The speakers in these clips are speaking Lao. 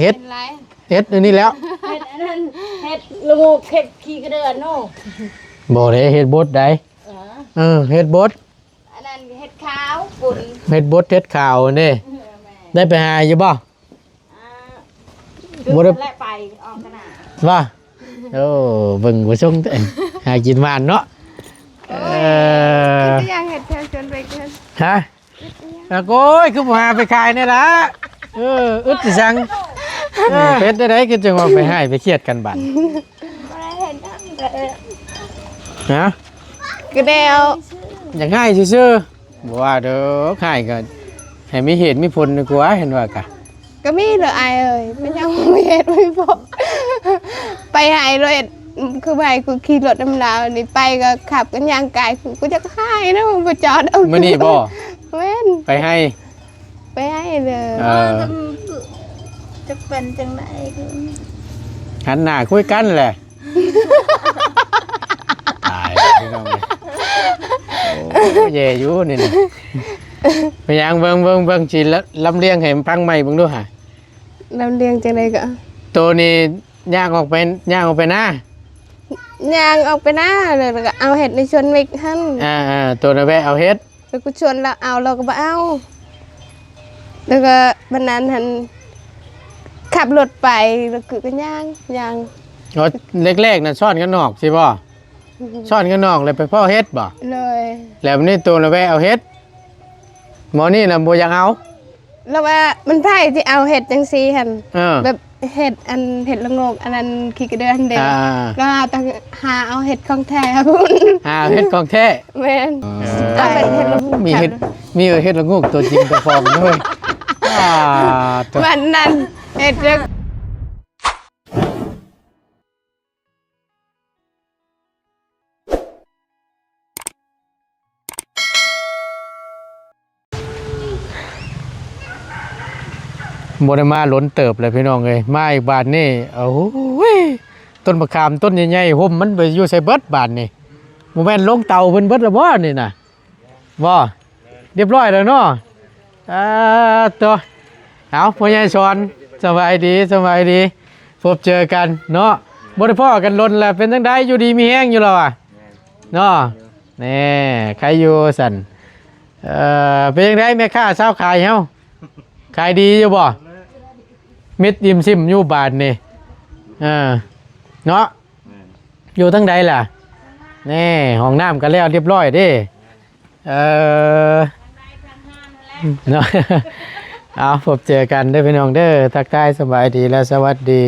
ເຮັດ ເຮັດອັນນີ້ແລ້ວ ເຮັດອັນນັ້ນ ເຮັດລະໂງກ ເຮັດຂີ້ກະເດືອນເນາະ. ບໍ່ເດ້ ເຮັດບົດໃດ. ເອີ ເອີ ເຮັດບົດ ອັນນັ້ນເຫັດຂາວປຸ້ນ ເຫັດບົດເຫັດຂາວນີ້. ເອີ ແມ່ນ ໄດ້ໄປຫາຢູ່ບໍ່? ອ່າ ບໍ່ໄດ້ ແລະ ໄປອອກຕະໜາ ວ່າ ໂອ້ ເບິ່ງບໍ່ຊົງແທ້ ຫາກິນຫວານເນາະ. ເອີ ເອີ ຄືຢາກເຮັດແຖວສວນເວກຫັ້ນ ຮະ? ອ່ະ ໂອ້ຍ ຄືບໍ່ຫາໄປຂາຍແດ່ລະ. ເອີ ອຶດອີ່ສັງ ເອີ ເຮັດໄດ້ໃດ ຄືຈັ່ງວ່າໄປຮ້າຍໄປຄຽດກັນບາດ ບໍ່ໄດ້ເຮັດຫຍັງເດີ ຮະ? ກະແດວ ຢາກຮ້າຍຊື່ໆ ບໍ່ວ່າດອກ ຮ້າຍກະໃຫ້ມີເຫດມີຜົນດີກວ່າ ເຫັນວ່າກະ ກະມີເດີອ້າຍເອີຍ ເປັນຫຍັງບໍ່ມີເຫດມີຜົນ ໄປຮ້າຍໂລດ ຄືວ່າກູຂີ່ລົດນຳລາວນີ້ ໄປກະຂັບກັນຍ່າງກາຍ ກູກະຢາກຮ້າຍນະ ບໍ່ຈອດເອົາ ມື້ນີ້ບໍ່? ແມ່ນ ໄປຮ້າຍ ໄປຮ້າຍເດີ ເອີ ຈັກເປັນຈັ່ງໃດ ຫັນໜ້າຄຸຍກັນແຫຼະ. ຕາຍແລ້ວພີ່ນ້ອງເອີຍ ໂອ້ ແຍ່ຢູ່ນີ້ນະ. ເປັນຫຍັງ ເບິ່ງ ເບິ່ງ ເບິ່ງ ຊິລຳລຽງໃຫ້ຟັງໃໝ່ເບິ່ງດູຫາ ລຳລຽງຈັ່ງໃດກະ ໂຕນີ້ຍ່າງອອກໄປ ຍ່າງອອກໄປນາ ຍ່າງອອກໄປນາ ແລ້ວກະເອົາເຫັດໃນສວນເວັກຫັ້ນ ອ່າໆ ໂຕນະແວະເອົາເຫັດ ແລ້ວກະຊວນລາວເອົາ ລາວກະບໍ່ເອົາ ແລ້ວກະບັດນັ້ນຫັ້ນ ຂັບລົດໄປ ແລ້ວກະ ກະຍ່າງ ຍ່າງ ອໍ ແລກໆນະຊ້ອນກັນອອກຊີ້ບໍ່? ອືຮຶ ຊ້ອນກັນອອກແລ້ວໄປພໍ້ເຫັດບໍ່? ໂດຍ ແລ້ວບາດນີ້ໂຕນະແວະເອົາເຫັດ ໝໍນີ້ນະບໍ່ຢາກເອົາ ລາວວ່າມັນໃຜຊິເອົາເຫັດຈັ່ງຊີ້ຫັ້ນ ເອີ ແບບເຫັດອັນ ເຫັດລະໂງກອັນນັ້ນ ຂີ້ກະເດືອນເດ ອ່າໆໆ ລາວຫາແຕ່ ຫາເອົາເຫັດຂອງແທ້ພຸ້ນ ຫາເຫັດຂອງແທ້ ແມ່ນ ເອີ ເອົາແບບເຫັດລະໂງກ ມີເຫັດ ມີເຫັດລະໂງກຕົວຈິງຕົວປອມເລີຍ ອ່າ ໂຕ ວັນນັ້ນເຫັດລະ ບໍ່ໄດ້ມາດົນເຕີບແລ້ວພີ່ນ້ອງເອີຍ ມາອີກບາດນີ້ ໂອ້ຍ ຕົ້ນບັກຂາມຕົ້ນໃຫຍ່ໆ ຮົ່ມມັນໄປຢູ່ໃສເບິດບາດນີ້ ບໍ່ແມ່ນລົງເຕົາເພິ່ນເບິດລະບໍ່ນີ້ນະ? ບໍ່ ລຽບຮ້ອຍແລ້ວເນາະ ອ່າ ໂຕ ເອົາ ພໍ່ໃຫຍ່ສອນ ສະບາຍດີ ສະບາຍດີ ພົບເຈີກັນເນາະ ບໍ່ໄດ້ພໍ້ກັນດົນແລ້ວ ເປັນຈັ່ງໃດ ຢູ່ດີມີແຮງຢູ່ລະວະ ເນາະ ແນ່ ໃຄຢູ່ຊັ້ນ ເອີ ເປັນຈັ່ງໃດແມ່ຄ້າຊາວຂາຍເຮົາ ຂາຍດີຢູ່ບໍ່? ມິດອີ່ມຊິມຢູ່ບາດນີ້ ເອີ ເນາະ ຢູ່ທາງໃດລະ? ແນ່ ຫ້ອງນ້ຳກະແລ້ວລຽບຮ້ອຍເດ້ ເອີ ເນາະ ເອົາ ພົບເຈີກັນເດີພີ່ນ້ອງເດີ ທັກທາຍສະບາຍດີ ແລະ ສະຫວັດດີ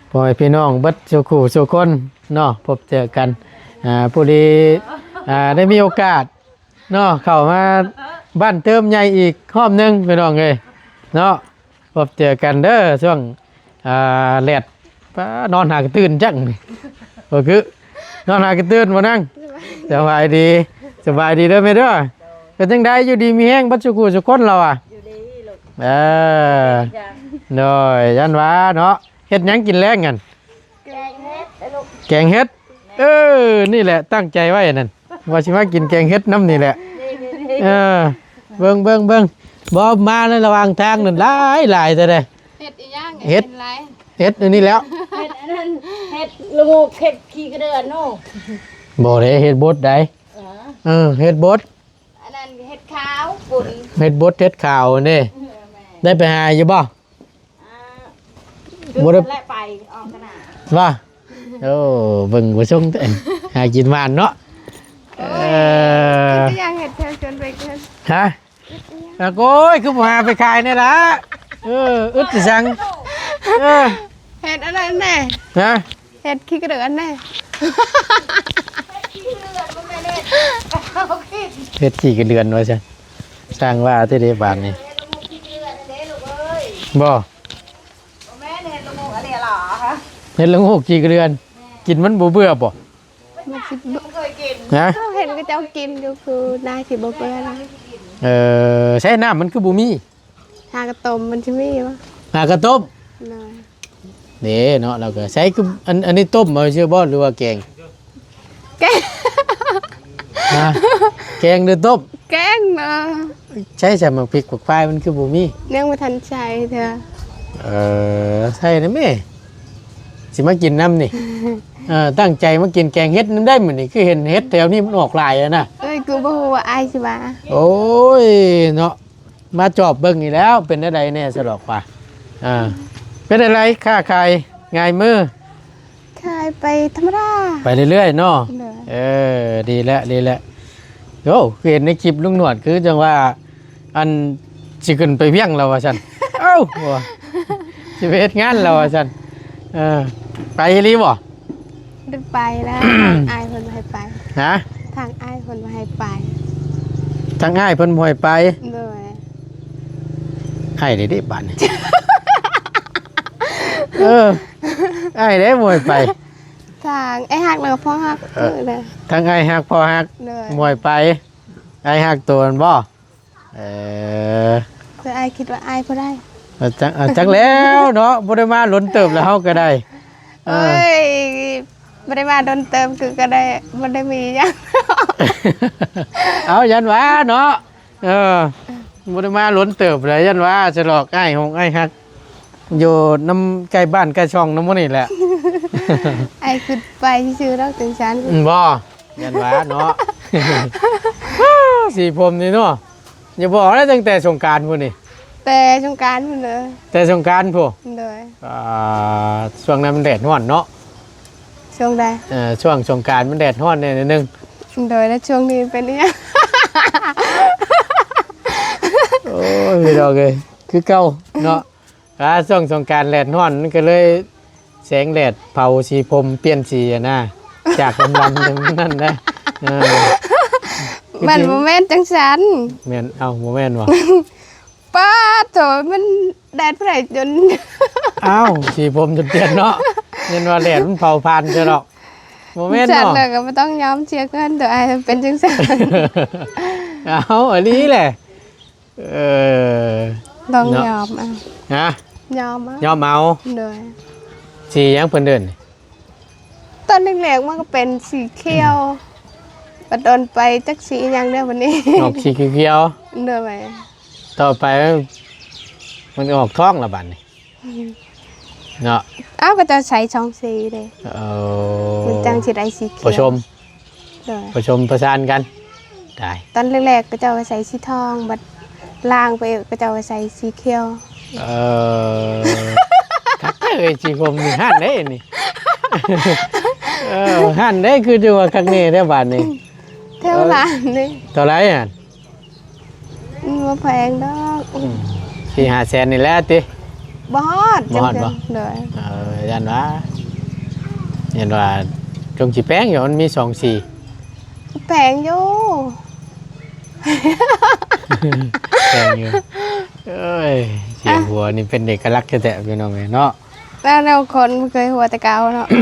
ພໍ່ແມ່ພີ່ນ້ອງເບິດສູ່ຄູ່ສູ່ຄົນເນາະ ພົບເຈີກັນ ອ່າ ຜູ້ທີ່ ອ່າ ໄດ້ມີໂອກາດເນາະ ເຂົ້າມາບ້ານເຕີມໃຫຍ່ອີກຮອບໜຶ່ງພີ່ນ້ອງເອີຍເນາະ ພົບເຈີກັນເດີຊ່ວງ ອ່າ ແລດ ປ້າ ນອນຫາກະຕື່ນຈັກນີ້ ບໍ່ຄື ນອນຫາກະຕື່ນບໍ່ນາງ? ສະບາຍດີ ສະບາຍດີເດີແມ່ເດີ ເປັນຈັ່ງໃດ ຢູ່ດີມີແຮງເບິດສູ່ຄູ່ສູ່ຄົນລາວອະ? ຢູ່ດີລູກ ເອີ ໂດຍ ຢ້ານວ່າເນາະ ເຮັດຫຍັງກິນແລງຫັ້ນ? ແກງເຫັດ ແກງເຫັດ ເອີ ນີ້ແຫຼະ ຕັ້ງໃຈໄວ້ອັນນັ້ນ ວ່າຊິມາກິນແກງເຫັດນຳນີ້ແຫຼະ ເອີ ເບິ່ງ ເບິ່ງ ເບິ່ງ ບໍ່ ມາໃນລະຫວ່າງທາງນັ້ນຫຼາຍ ຫຼາຍແທ້ເດ້ ເຫັດອີ່ຫຍັງ ເຫັດ ເຫັດອັນນີ້ແລ້ວ ເຫັດອັນນັ້ນ ເຫັດລະໂງກ ເຫັດຂີ້ກະເດືອນເນາະ ບໍ່ເດ້ ເຫັດບົດໃດ ເອີ ເອີ ເຫັດບົດ ອັນນັ້ນເຫັດຂາວປຸ້ນ ເຫັດບົດເຫັດຂາວນີ້ ເອີ ແມ່ນ ໄດ້ໄປຫາຢູ່ບໍ່? ອ່າ ບໍ່ໄດ້ ແລະ ໄປອອກຕະໜາ ວ່າ ໂອ້ ເບິ່ງບໍ່ຊົງແທ້ ຫາກິນຫວານເນາະ ເອີ ເອີ ຄືຢາກເຮັດແຖວສວນເວກຫັ້ນ ຮະ? ອ່ະ ໂອ້ຍ ຄືບໍ່ຫາໄປຂາຍແດ່ລະ ເອີ ອຶດອີ່ສັງ ເອີ ເຮັດອັນນັ້ນແດ່ ຮະ? ເຮັດຂີ້ກະເດືອນແດ່ ເຮັດຂີ້ກະເດືອນວ່າຊັ້ນ ຊ່າງວ່າແທ້ເດ້ບາດນີ້ ບໍ່ ບໍ່ແມ່ນເຫັດລະໂງກອັນນີ້ຫຼໍ ເຫັດລະໂງກຂີ້ກະເດືອນ ກິນມັນບໍ່ເບື່ອບໍ່? ມັນຊິບໍ່ ເຄີຍກິນ ຮະ? ເຮົາເຫັນເຂົາເຈົ້າກິນຢູ່ ຄືໜ້າຊິບໍ່ເບື່ອນະ ເອີ ໃຊ້ນ້ຳມັນຄືບໍ່ມີ? ຫາກະຕົ້ມມັນຊິມີບໍ່? ຫາກະຕົ້ມ ໂດຍ ເດ້ເນາະ ລາວກໍໃຊ້ຄື ອັນ ອັນນີ້ຕົ້ມເອົາຊື່ບໍ່ ຫຼືວ່າແກງ? ແກງ ຮະ? ແກງຫຼືຕົ້ມ? ແກງເນາະ ໃຊ້ສະໝາກພິກໝາກພາຍມັນຄືບໍ່ມີ? ຍັງບໍ່ທັນໃຊ້ເທື່ອ ເອີ ໃສ່ນະແມ່ ຊິມາກິນນຳນີ້. ເອີ ຕັ້ງໃຈມາກິນແກງເຫັດນຳໄດ້ມື້ນີ້ ຄືເຫັນເຫັດແຖວນີ້ມັນອອກຫຼາຍຫັ້ນນະ. ເອີຍ ກູບໍ່ຮູ້ວ່າອ້າຍຊິມາ. ໂອ້ຍເນາະ ມາຈອບເບິ່ງນີ້ແລ້ວ ເປັນແນວໃດແດ່ສະດອກວ່າ. ເອີ ເປັນແນວໃດ ຄ້າຂາຍງ່າຍມື? ຂາຍໄປທຳມະດາ ໄປເລື້ອຍໆເນາະ. ໂດຍ. ເອີ ດີແລ້ວ ດີແລ້ວ. ໂອ້ ຄືເຫັນໃນຄລິບລຸງໜວດ ຄືຈັ່ງວ່າ ອັນ ຊິຂຶ້ນໄປວຽງແລ້ວວ່າຊັ້ນ. ເອົ້າ ຊິໄປເຮັດງານແລ້ວວ່າຊັ້ນ. ເອີ ໄປອີ່ຫຼີບໍ່? ໄດ້ໄປແລ້ວ ທາງອ້າຍເພິ່ນບໍ່ໃຫ້ໄປ. ຮະ? ທາງອ້າຍເພິ່ນບໍ່ໃຫ້ໄປ. ທາງອ້າຍເພິ່ນບໍ່ໃຫ້ໄປ? ໂດຍ. ອ້າຍເດ້ ເດ້ບາດນີ້. ເອີ ອ້າຍເດ້ບໍ່ໃຫ້ໄປ. ທາງອ້າຍຮັກແລ້ວກໍພໍ່ຮັກ. ເອີ ເອີ ທາງອ້າຍຮັກພໍ່ຮັກ. ໂດຍ. ບໍ່ໃຫ້ໄປ. ອ້າຍຮັກໂຕຫັ້ນບໍ່? ເອີ ແຕ່ອ້າຍຄິດວ່າອ້າຍບໍ່ໄດ້. ເອີ ຈັກ ເອີ ຈັກແລ້ວເນາະ ບໍ່ໄດ້ມາດົນເຕີບແລ້ວເຮົາກໍໄດ້. ເອີ ໂອ້ຍ ບໍ່ໄດ້ມາດົນເຕີບຄືກໍໄດ້ ບໍ່ໄດ້ມີຫຍັງ. ເອົາ ຢ້ານວ່າເນາະ. ເອີ ບໍ່ໄດ້ມາດົນເຕີບແລ້ວ ຢ້ານວ່າສະດອກ ອ້າຍຫົກອ້າຍຮັກ ຢູ່ນຳໃກ້ບ້ານໃກ້ຊ່ອງນຳໝູ່ນີ້ແຫຼະ. ອ້າຍຄິດໄປຊື່ໆດອກຈັ່ງຊັ້ນ. ອືມ ບໍ່ ຢ້ານວ່າເນາະ. ສີຜົມນີ້ເນາະ ຢ່າບອກນະ ຕັ້ງແຕ່ສົງການພຸ້ນນີ້. ແຕ່ສົງການພຸ້ນເດີ. ແຕ່ສົງການພຸ້ນ. ໂດຍ. ອ່າ ຊ່ວງນັ້ນມັນແດດຮ້ອນເນາະ. ຊ່ວງໃດ? ເອີ ຊ່ວງສົງການມັນແດດຮ້ອນແດ່ໜ້ອຍໜຶ່ງ. ໂດຍ. ແລ້ວຊ່ວງນີ້ເປັນອີ່ຫຍັງ? ໂອ້ຍ ພີ່ນ້ອງເອີຍ ຄືເກົ່າເນາະ. ອ່າ ຊ່ວງສົງການແດດຮ້ອນ ມັນກໍເລີຍແສງແດດເຜົາສີຜົມປ່ຽນສີຫັ້ນນະ ຈາກດຳໆ ເປັນນັ້ນນະ. ເອີ ມັນບໍ່ແມ່ນຈັ່ງຊັ້ນ. ແມ່ນ ເອົ້າ ບໍ່ແມ່ນບໍ່? ປາດໂທ້ ມັນແດດຜູ້ໃດຈົນ ອ້າວ ສີຜົມຈົນປ່ຽນເນາະ. ແມ່ນວ່າແດດມັນເຜົາຜ່ານຊະດອກ. ບໍ່ແມ່ນບໍ່? ຊັ້ນແລ້ວກໍບໍ່ຕ້ອງຍອມເສຍເງິນຕົວອ້າຍ ເປັນຈັ່ງຊັ້ນ. ເອົ້າ ອີ່ຫຼີແຫຼະ. ເອີ ຕ້ອງຍອມເອົາ. ຮະ? ຍອມເອົາ. ຍອມເອົາ. ໂດຍ. ສີຫຍັງເພິ່ນເອີ້ນ? ຕອນແລກໆມັນກໍເປັນສີຂຽວ ບັດດົນໄປຈັກສີຫຍັງແລ້ວບັດນີ້ ອອກສີຂຽວ. ໂດຍ. ຕໍ່ໄປມັນອອກທອງລະບັດນີ້. ອືມ ເນາະ. ອ້າວ ເຂົາເຈົ້າໃສ່ສອງສີເດ້. ເອີ ມັນຈັ່ງຊິໄດ້ສີຂຽວ ປະສົມ. ໂດຍ. ປະສົມປະສານກັນ. ຕາຍ ຕອນແລກໆເຂົາເຈົ້າກໍໃສ່ສີທອງ ບັດລ້າງໄປເຂົາເຈົ້າກໍໃສ່ສີຂຽວ. ເອີ ຄັກແທ້ເອີຍ ສີຜົມນີ້ຮ້ານໃດນີ້? ເອີ ຮ້ານໃດຄືຈັ່ງວ່າຄັກແນ່ແທ້ບາດນີ້? ແຖວ ເອີ ຮ້ານນີ້. ເທົ່າໃດຫັ້ນ? ມັນບໍ່ແພງດອກ. ອືມ ສີ່ຫ້າແສນນີ້ແຫຼະຕິ? ບໍ່ຮອດ. ບໍ່ຮອດບໍ່? ໂດຍ. ເອີ ຢ້ານວ່າ ຢ້ານວ່າ ຈົງຊິແພງຢູ່ ມັນມີສອງສີ. ແພງຢູ່ ແພງຢູ່. ເອີຍ ສຽງຫົວນີ້ເປັນເອກະລັກແທ້ໆ ພີ່ນ້ອງເອີຍເນາະ. ແລ້ວແນວຄົນບໍ່ເຄີຍຫົວແຕ່ເກົ່າເນາະ. ອື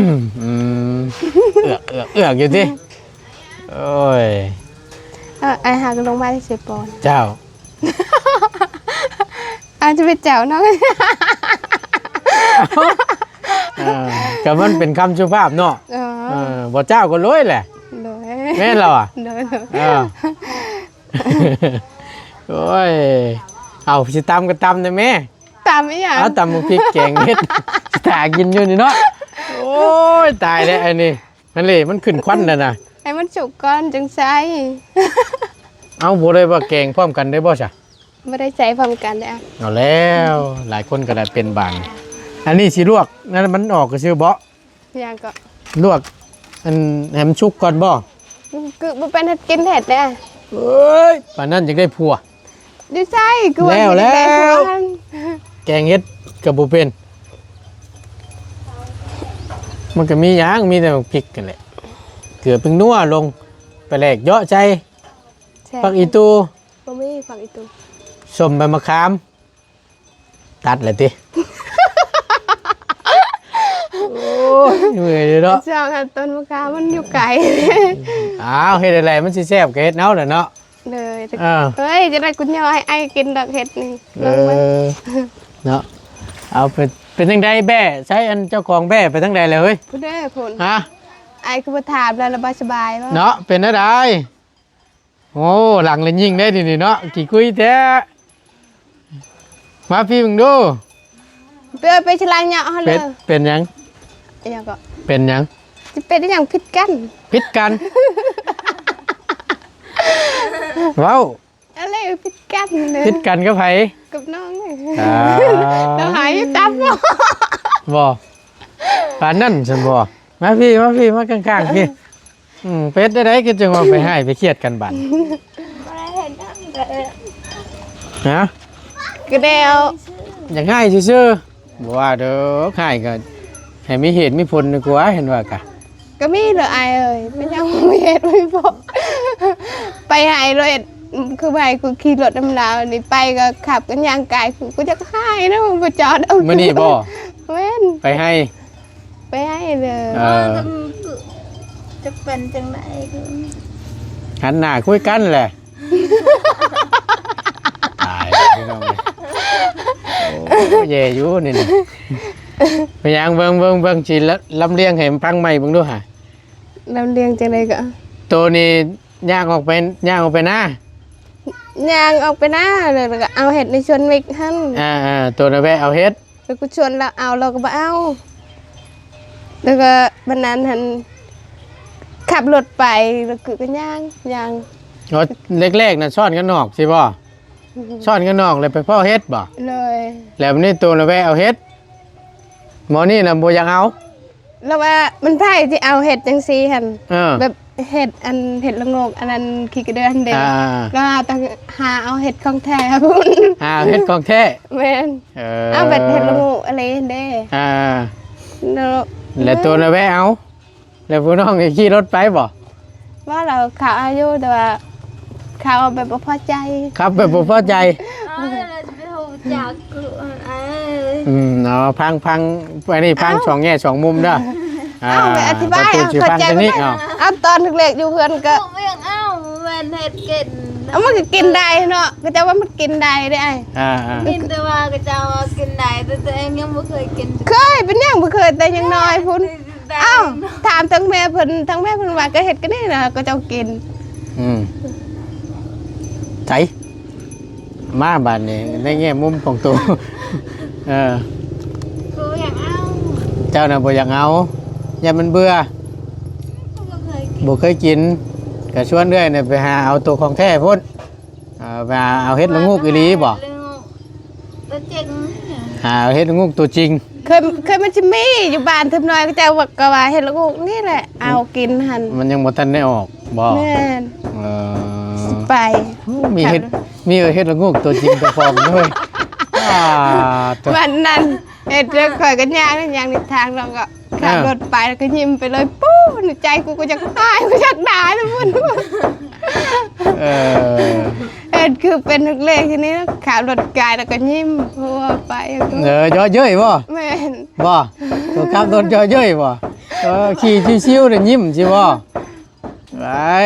ມ ເອືອກ ເອືອກ ເອືອກຢູ່ຕິ. ໂອ້ຍ ເອີ ອ້າຍຫາກລົງມາໄດ້ເສຍປອນ. ເຈົ້າ ອາດຈະເປັນເຈົ້າເນາະ. ເອີ ກໍມັນເປັນຄຳສຸພາບເນາະ. ເອີ ເອີ ບໍ່ເຈົ້າກໍໂລຍແຫຼະ. ໂດຍ. ແມ່ນແລ້ວອະ. ໂດຍ ໂດຍ. ເອີ ໂອ້ຍ ເອົາ ຊິຕຳກໍຕຳແດ່ແມ່. ຕຳອີ່ຫຍັງ? ເອົາ ຕຳບັກພິກແກງເຫັດ ຊິຖ້າກິນຢູ່ນີ້ເນາະ. ໂອ້ຍ ຕາຍແລ້ວອັນນີ້. ຫັ້ນເລ ມັນຂຶ້ນຄວັນແລ້ວນະ. ໃຫ້ມັນສຸກກ່ອນຈຶ່ງໃສ່. ເອົ້າ ບໍ່ໄດ້ວ່າແກງພ້ອມກັນໄດ້ບໍ່ຊະ? ບໍ່ໄດ້ໃສ່ພ້ອມກັນເດ້. ເອົາແລ້ວ ຫຼາຍຄົນກໍໄດ້ເປັນບາດ. ອັນນີ້ຊິລວກນັ້ນ ມັນອອກກະຊື່ເບາະ. ຫຍັງເກາະ? ລວກອັນໃຫ້ມັນສຸກກ່ອນບໍ່? ຄືບໍ່ເປັນເຮັດກິນເຫັດເດ້. ເອີຍ ປານນັ້ນຢາກໄດ້ຜົວ. ຢູ່ໃສ? ຄືວ່າແລ້ວ ແລ້ວ ແກງເຫັດກໍບໍ່ເປັນ. ມັນກໍມີຫຍັງ ມີແຕ່ໝາກພິກຫັ້ນແຫຼະ ເກືອ ແປ້ງນົວລົງ ປາແດກເຍາະໃສ່. ແຊບ. ຜັກອີ່ຕູ່. ບໍ່ມີຜັກອີ່ຕູ່. ສົ້ມໃບມະຂາມ. ຕັດແລ້ວຕິ? ໂອ້ຍ ເມື່ອຍເດ້ເນາະ. ຊ່ວງຫັ້ນຕົ້ນມະຂາມມັນຢູ່ໄກ. ອ້າວ ເຮັດຈັ່ງໃດມັນຊິແຊບກໍເຮັດເອົາແຫຼະເນາະ. ເລີຍ. ເອີ ເຮີ້ຍ ຈະໄດ້ກຸນຍອດໃຫ້ອ້າຍກິນດອກເຫັດນີ້. ເອີ ເນາະ. ເອົາ ເປັນ ເປັນຈັ່ງໃດແບ້? ໃຊ້ອັນເຈົ້າຂອງແບ້ໄປທາງໃດແລ້ວເຮີ້ຍ? ພຸ້ນເດີພຸ້ນ. ຮະ? ອ້າຍຄືບໍ່ຖາມແລ້ວ ລະບໍ່ສະບາຍບໍ່? ເນາະ ເປັນແນວໃດ? ໂອ້ ຫຼັງລະຍິງໄດ້ນີ້ເນາະ ຂີ້ຄຸຍແທ້. ມາພີ້ເບິ່ງດູ. ໄປ ໄປສະລາງເຍາະຫັ້ນເລີຍ. ເປັນຫຍັງ? ອີຫຍັງກໍ? ເປັນຫຍັງ? ຈະເປັນອີຫຍັງ? ຜິດກັນ. ຜິດກັນ? ເວົ້າ. ອະເລ ຜິດກັນເດີ. ຜິດກັນກັບໃຜ? ກັບນ້ອງ. ອ່າ ນ້ອງຫາຍຢູ່ຕາບໍ່? ບໍ່ ປານນັ້ນຊັ້ນບໍ່? ມາພີ້ ມາພີ້ ມາຂ້າງໆ ພີ້. ອືມ ເປັນໄດ້ໃດ ຄືຈັ່ງວ່າໄປຮ້າຍໄປຄຽດກັນບາດ? ບໍ່ໄດ້ເຮັດຫຍັງເລີຍ. ຮະ? ກະແນວ ຢາກຮ້າຍຊື່ໆ. ບໍ່ວ່າດອກ ຮ້າຍກໍໃຫ້ມີເຫດມີຜົນດີກວ່າ ເຫັນວ່າກະ. ກໍມີເດີອ້າຍເອີຍ ເປັນຫຍັງບໍ່ມີເຫດມີຜົນ? ໄປຮ້າຍໂລດ ຄືວ່າໃຫ້ກູຂີ່ລົດນຳລາວນີ້ ໄປກໍຂັບກັນຍ່າງກາຍ ກູກໍຢາກຮ້າຍນະ ບໍ່ຈອດເອົາ. ມື້ນີ້ບໍ່? ແມ່ນ ໄປຮ້າຍ ໄປຮ້າຍເດີ. ເອີ ຈັກເປັນຈັ່ງໃດ ຫັນໜ້າຄຸຍກັນແຫຼະ. ຕາຍແລ້ວພີ່ນ້ອງເອີຍ. ໂອ້ ແຍ່ຢູ່ນີ້ນະ. ເປັນຫຍັງ? ເບິ່ງ ເບິ່ງ ເບິ່ງ ຊິລຳລຽງໃຫ້ຟັງໃໝ່ເບິ່ງດູຫາ. ລຳລຽງຈັ່ງໃດກໍ? ໂຕນີ້ຍ່າງອອກໄປ ຍ່າງອອກໄປນາ? ຍ່າງອອກໄປນາ ແລ້ວກໍເອົາເຫັດໃນສວນເມັກຫັ້ນ. ອ່າໆ ໂຕນະແວະເອົາເຫັດ ແລ້ວກູຊວນລາວເອົາ ລາວກໍບໍ່ເອົາ. ແລ້ວກໍບັດນັ້ນຫັ້ນ ຂັບລົດໄປ ແລ້ວກູກໍຍ່າງ ຍ່າງ. ອໍ ແລກໆນະຊ້ອນກັນອອກຊິບໍ່? ອືຮຶ ຊ້ອນກັນອອກ ແລ້ວໄປພໍ້ເຫັດບໍ່? ໂດຍ. ແລ້ວບາດນີ້ໂຕນະແວະເອົາເຫັດ ໝໍນີ້ນະບໍ່ຢາກເອົາ. ລາວວ່າມັນໃຜຊິເອົາເຫັດຈັ່ງຊີ້ຫັ້ນ. ເອີ ແບບເຫັດອັນ ເຫັດລະໂງກອັນນັ້ນ ຂີ້ກະເດືອນເດ້. ອ່າ ລາວວ່າຕ້ອງຫາເອົາເຫັດຂອງແທ້ພຸ້ນ ຫາເອົາເຫັດຂອງແທ້. ແມ່ນ. ເອີ ເອົາແບບເຫັດລະໂງກອະເລຫັ້ນເດ້. ອ່າ ເນາະ. ແລ້ວໂຕນະແວະເອົາ ແລ້ວຜູ້ນ້ອງນີ້ຂີ່ລົດໄປບໍ່? ວ່າລາວຂັບເອົາຢູ່ ແຕ່ວ່າຂັບເອົາແບບບໍ່ພໍໃຈ. ຂັບແບບບໍ່ພໍໃຈ. ເອົາແລ້ວຊິໄປຮູ້ຈັກກູເອີຍ. ອືມ ເອົາ ຟັງ ຟັງ ອັນນີ້ຟັງ ເອົ້າ ສອງແງ່ສອງມຸມເດີ. ອ່າ ເອົາ ໄປອະທິບາຍ ເອົາ ເອົາ ເຂົ້າໃຈ ເອົາ ຕອນແລກໆຢູ່ເຮືອນກໍບໍ່ຢາກເອົາ ແມ່ນເຮັດກິນ. ເອົາ ມັນກໍກິນໄດ້ເນາະ ເຂົາເຈົ້າວ່າມັນກິນໄດ້ເດ້ອ້າຍ. ອ່າໆ ກິນ ແຕ່ວ່າເຂົາເຈົ້າວ່າກິນໄດ້ ແຕ່ຕົວເອງຍັງບໍ່ເຄີຍກິນ. ເຄີຍ ເປັນຫຍັງບໍ່ເຄີຍ ແຕ່ຍັງນ້ອຍພຸ້ນ. ເອົ້າ ຖາມທັງແມ່ເພິ່ນ ທັງແມ່ເພິ່ນວ່າກໍເຮັດກັນນີ້ນະ ກໍເຈົ້າກິນ. ອືມ ໃສ ມາບາດນີ້ ໃນແງ່ມຸມຂອງໂຕ. ເອີ ບໍ່ຢາກເອົາ. ເຈົ້ານະບໍ່ຢາກເອົາ ຢ້ານມັນເບື່ອ. ບໍ່ເຄີຍກິນ ບໍ່ເຄີຍກິນ ກໍຊວນເອື້ອຍນີ້ໄປຫາເອົາໂຕຂອງແທ້ພຸ້ນ. ເອີ ວ່າເອົາເຫັດລະໂງກອີ່ຫຼີບໍ່? ຕົວຈິງ ຫາເຫັດລະໂງກຕົວຈິງ. ເຄີຍ ເຄີຍ ມັນຊິມີຢູ່ບ້ານເທີບນ້ອຍ ເຂົາເຈົ້າກໍວ່າເຫັດລະໂງກນີ້ແຫຼະ ເອົາກິນຫັ້ນ. ມັນຍັງບໍ່ທັນໄດ້ອອກບໍ່? ແມ່ນ. ເອີ ຊິໄປ ໂອ້ ມີເຫັດ ມີເຫັດລະໂງກຕົວຈິງຕົວປອມເລີຍ. ອ່າ ວັນນັ້ນ ເຮັດ ຂ້ອຍກໍຍ່າງ ຍ່າງໃນທາງ ແລ້ວກໍຂັບລົດໄປ ແລ້ວກໍຍິ້ມໄປເລີຍ. ປູ້ ໃນໃຈກູກໍຢາກຕາຍ ກູຢາກຕາຍແລ້ວພຸ້ນ. ເອີ ເຮັດຄືເປັນນັກເລງທີນີ້ ຂັບລົດກາຍແລ້ວກໍຍິ້ມຫົວໄປ. ເອີ ເຍາະເຍີ້ຍບໍ່? ແມ່ນ. ບໍ່ ໂຕຂັບລົດເຍາະເຍີ້ຍບໍ່? ເອີ ຂີ່ຊິວໆ ແລ້ວຍິ້ມຊິບໍ່? ໄອ້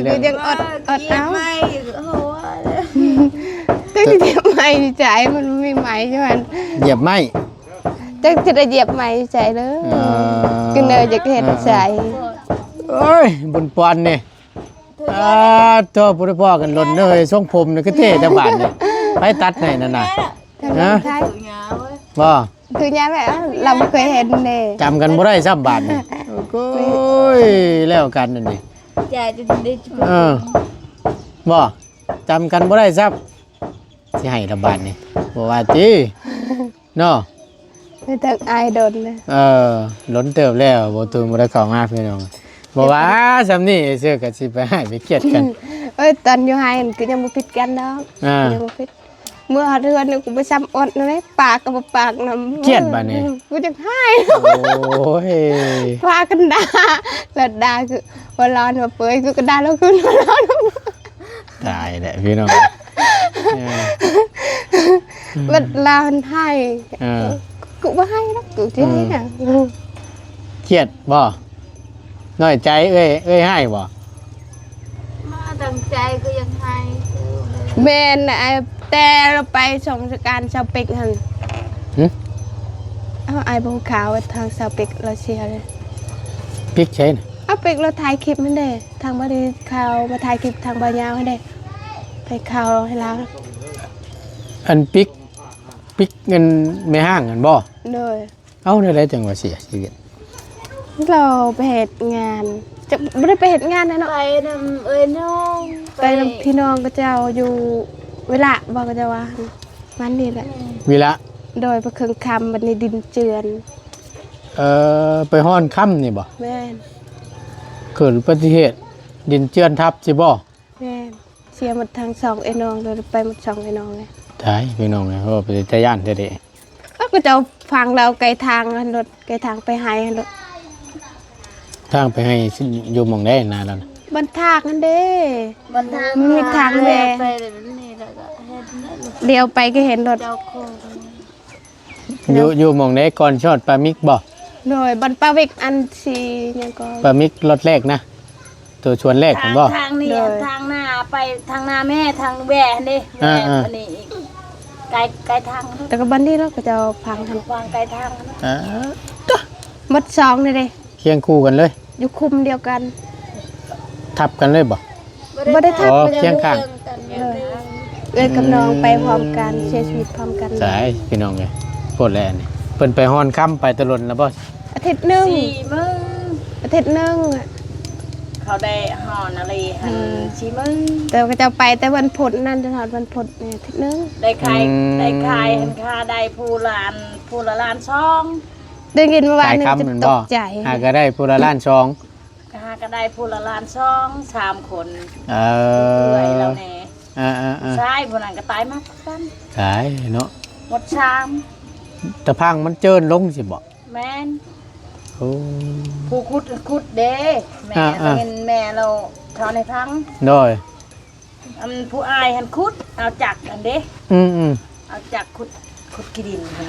ເລື່ອງ ຍັງອອດ ອອດເອົາ ແຕ່ຢຽບໄມ້ຢູ່ໃສ ມັນມີໄມ້ຢູ່ຫັ້ນ. ຢຽບໄມ້? ຈັກຈະໄດ້ຢຽບໄມ້ຢູ່ໃສເດີ. ເອີ ກິນເດີ ຢາກເຮັດໃສ. ໂອ້ຍ ບຸນປອນນີ້ ອາ ໂທ້ ບໍ່ໄດ້ພໍ້ກັນດົນເດີ ຊົງຜົມນີ້ຄືເທ່ແຕ່ບາດນີ້ ໃຜຕັດໃຫ້ນັ້ນນະ? ຮະ? ບໍ່ ຄືຍາມແລ້ວ ລາວບໍ່ເຄີຍເຫັນເດ້. ຈຳກັນບໍ່ໄດ້ຊ້ຳບາດນີ້. ໂອ້ຍ ແລ້ວກັນອັນນີ້ ເອີ ບໍ່ ຈຳກັນບໍ່ໄດ້ຊ້ຳ. ຊິໃຫ້ລະບາດນີ້ ບໍ່ວ່າຕິ ເນາະ. ໄປເຖິງອ້າຍດົນເລີຍ. ເອີ ດົນເຕີບແລ້ວ ບໍ່ຕູນບໍ່ໄດ້ເຂົ້າມາພີ່ນ້ອງ. ບໍ່ວ່າສ່ຳນີ້ ເຊື່ອກໍຊິໄປຮ້າຍໄປຄຽດກັນ. ເອີຍ ຕອນຢູ່ໄຮ່ຫັ້ນຄືຍັງບໍ່ຜິດກັນດອກ. ອ່າ ຍັງບໍ່ຜິດ. ເມື່ອຮອດເຮືອນນີ້ ກູບໍ່ຊ້ຳອົດນຳເດ້ ປາກກໍບໍ່ປາກນຳ. ຄຽດບາດນີ້ ກູຢາກຮ້າຍ. ໂອ້ຍ ພາກັນດ່າ ແລ້ວດ່າຄືຫົວເຮ້ອນວ່າເປີຍ ກູກໍດ່າລາວຄືນ ຫົວເຮ້ອນ. ຕາຍແຫຼະພີ່ນ້ອງ. ເອີ ບັດລາວຫັ້ນໄຫ້ ເອີ ກູບໍ່ໄຫ້ດອກ ກູຊິໄຫ້ຫຍັງ. ອືມ ຄຽດບໍ່? ນ້ອຍໃຈເອື້ອຍ ເອື້ອຍຮ້າຍບໍ່? ມາຕັ້ງໃຈກໍຢາກໃຫ້. ແມ່ນ ແຕ່ລາວໄປສົ່ງສະການຊາວເປັກຫັ້ນ. ຫຶ? ເອົາ ອ້າຍບໍ່ຮູ້ຂ່າວວ່າທາງຊາວເປັກລາວເສຍເລີຍ. ເປັກໃສນະ? ເອົາ ເປັກລາວຖ່າຍຄລິບຫັ້ນເດ້ ທາງບ່າວດີຂ່າວມາຖ່າຍຄລິບທາງບ່າວຍາວຫັ້ນເດ້ ໄປຂ່າວໃຫ້ລາວ. ອັນເປັກ ປິກເງິນແມ່ຮ້າງຫັ້ນບໍ່? ໂດຍ. ເອົ້າ ແນວໃດຈັ່ງວ່າເສຍຊີວິດ? ລາວໄປເຮັດງານ ຈະບໍ່ໄດ້ໄປເຮັດງານນະເນາະ ໄປນຳເອື້ອຍນ້ອງ ໄປນຳພີ່ນ້ອງເຂົາເຈົ້າຢູ່ວິລະບໍ່ ເຂົາເຈົ້າວ່າຫັ້ນ ປະມານນີ້ແຫຼະ ວິລະ. ໂດຍ ໄປເຄິ່ງຄ່ຳ ບັດນີ້ດິນເຈື່ອນ. ເອີ ໄປຮອນຄ່ຳນີ້ບໍ່? ແມ່ນ. ເກີດອຸບັດຕິເຫດດິນເຈື່ອນທັບຊິບໍ່? ແມ່ນ. ເສຍໝົດທັງສອງເອື້ອຍນ້ອງເລີຍ ໄປໝົດສອງເອື້ອຍນ້ອງເລີຍ. ຕາຍພີ່ນ້ອງເອີຍ ເວົ້າເປັນຕາຢ້ານແທ້ເດ. ເຂົາເຈົ້າຝັງແລ້ວໄກທາງຫັ້ນໂລດ ໄກທາງໄປໄຮ່ຫັ້ນໂລດ. ທາງໄປໄຮ່ຢູ່ໝ່ອງໃດນາລາວນະ? ບ້ານທາກຫັ້ນເດ ບ້ານທາກ ມັນມີທາງແວ່ ໄປແບບນີ້ແລ້ວກໍເຫັນ ລຽວໄປກໍເຫັນໂລດ ເຈົ້າຂອງ. ຢູ່ ຢູ່ໝ່ອງໃດ ກ່ອນຊິຮອດປ່າມິກບໍ່? ໂດຍ ບ້ານປ່າວິກ ອັນຊິຫຍັງກໍ ປ່າມິກລັອດແລກນະ ຕົວສວນແລກຫັ້ນບໍ່? ທາງນີ້ ໂດຍ ທາງໜ້າໄປ ທາງໜ້າແມ່ ທາງແວ່ຫັ້ນເດ. ອ່າໆ ອັນນີ້ອີກ ໄກ ໄກທາງ ແຕ່ກໍບ້ານນີ້ເນາະ ເຂົາເຈົ້າຝັງຫັ້ນ ວາງໄກທາງ. ອ່າ ໝົດສອງນີ້ເດ ຄຽງຄູ່ກັນເລີຍ ຢູ່ຄຸ້ມດຽວກັນ. ທັບກັນເລີຍບໍ່? ບໍ່ໄດ້ທັບ. ອໍ ຄຽງຂ້າງ ເອີ ເອື້ອຍກັບນ້ອງໄປພ້ອມກັນ ເສຍຊີວິດພ້ອມກັນ. ຕາຍພີ່ນ້ອງເອີຍ ໂພດແລ້ວອັນນີ້. ເພິ່ນໄປຮອນຄ່ຳ ໄປແຕ່ດົນແລ້ວບໍ່? ອາທິດໜຶ່ງ ສີ່ມື້ ອາທິດໜຶ່ງ. ເຂົາໄດ້ຮອນອາລີຫັ້ນ ອືມ ສີ່ມື້ ແຕ່ວ່າເຂົາເຈົ້າໄປແຕ່ວັນພຸດນັ້ນ ຈົນຮອດວັນພຸດນີ້ ອາທິດໜຶ່ງ. ໄດ້ຂາຍ ອືມ ໄດ້ຂາຍຫັ້ນ ຄ່າໄດ້ຜູ້ລະອັນ ຜູ້ລະລ້ານສອງ. ໄດ້ຍິນເມື່ອວານນີ້ ຈະຕົກໃຈ ຫາກໍໄດ້ຜູ້ລະລ້ານສອງ ຫາກໍໄດ້ຜູ້ລະລ້ານສອງ ສາມຄົນ. ເອີ ເອື້ອຍລາວແດ່ ເອີໆໆ ຜູ້ຊາຍຜູ້ນັ້ນກໍຕາຍມາຄືກັນ. ຕາຍເນາະ ໝົດສາມ. ຕາພັງມັນເຈີນລົງຊິບໍ່? ແມ່ນ. ໂອ້ ຜູ້ຂຸດຂຸດເດ້ ແມ່ ອ່າໆ ເຫັນແມ່ລາວເວົ້າໃຫ້ຟັງ. ໂດຍ. ອັນຜູ້ອ້າຍຫັ້ນຂຸດ ເອົາຈັກຫັ້ນເດ້ ອືມໆ ເອົາຈັກຂຸດ ຂຸດຂີ້ດິນຫັ້ນ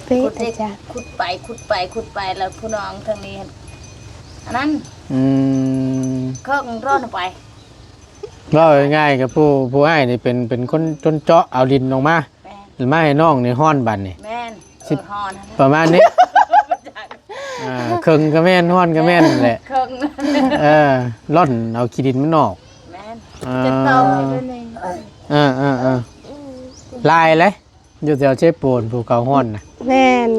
ເປັນ ຂຸດເດ້ ຈັກ ຂຸດໄປ ຂຸດໄປ ຂຸດໄປ ແລ້ວຜູ້ນ້ອງທາງນີ້ຫັ້ນ ອັນນັ້ນ ອືມ ເຄີາກໍຮ່ອນໄປ. ເວົ້າງ່າຍໆ ກໍຜູ້ ຜູ້ອ້າຍນີ້ເປັນ ເປັນຄົນຈົນເຈາະເອົາດິນອອກມາ ແມ່ນ ແລ້ວມາໃຫ້ນ້ອງນີ້ຮ່ອນບາດນີ້. ແມ່ນ. ຊິ ເອີ ຮ່ອນ ປະມານນີ້ ຈັກ ອ່າ ເຄິ່ງກໍແມ່ນ ຮ່ອນກໍແມ່ນແຫຼະ ເຄິ່ງ ເອີ ຮ່ອນເອົາຂີ້ດິນມັນອອກ. ແມ່ນ. ອ່າ ຈະເຕົາຢູ່ໃນນີ້. ເອີໆໆ ຫຼາຍເລີຍ ຢູ່ແຖວເຊໂປນ ພູເຂົາຮ້ອນນະ. ແມ່ນ.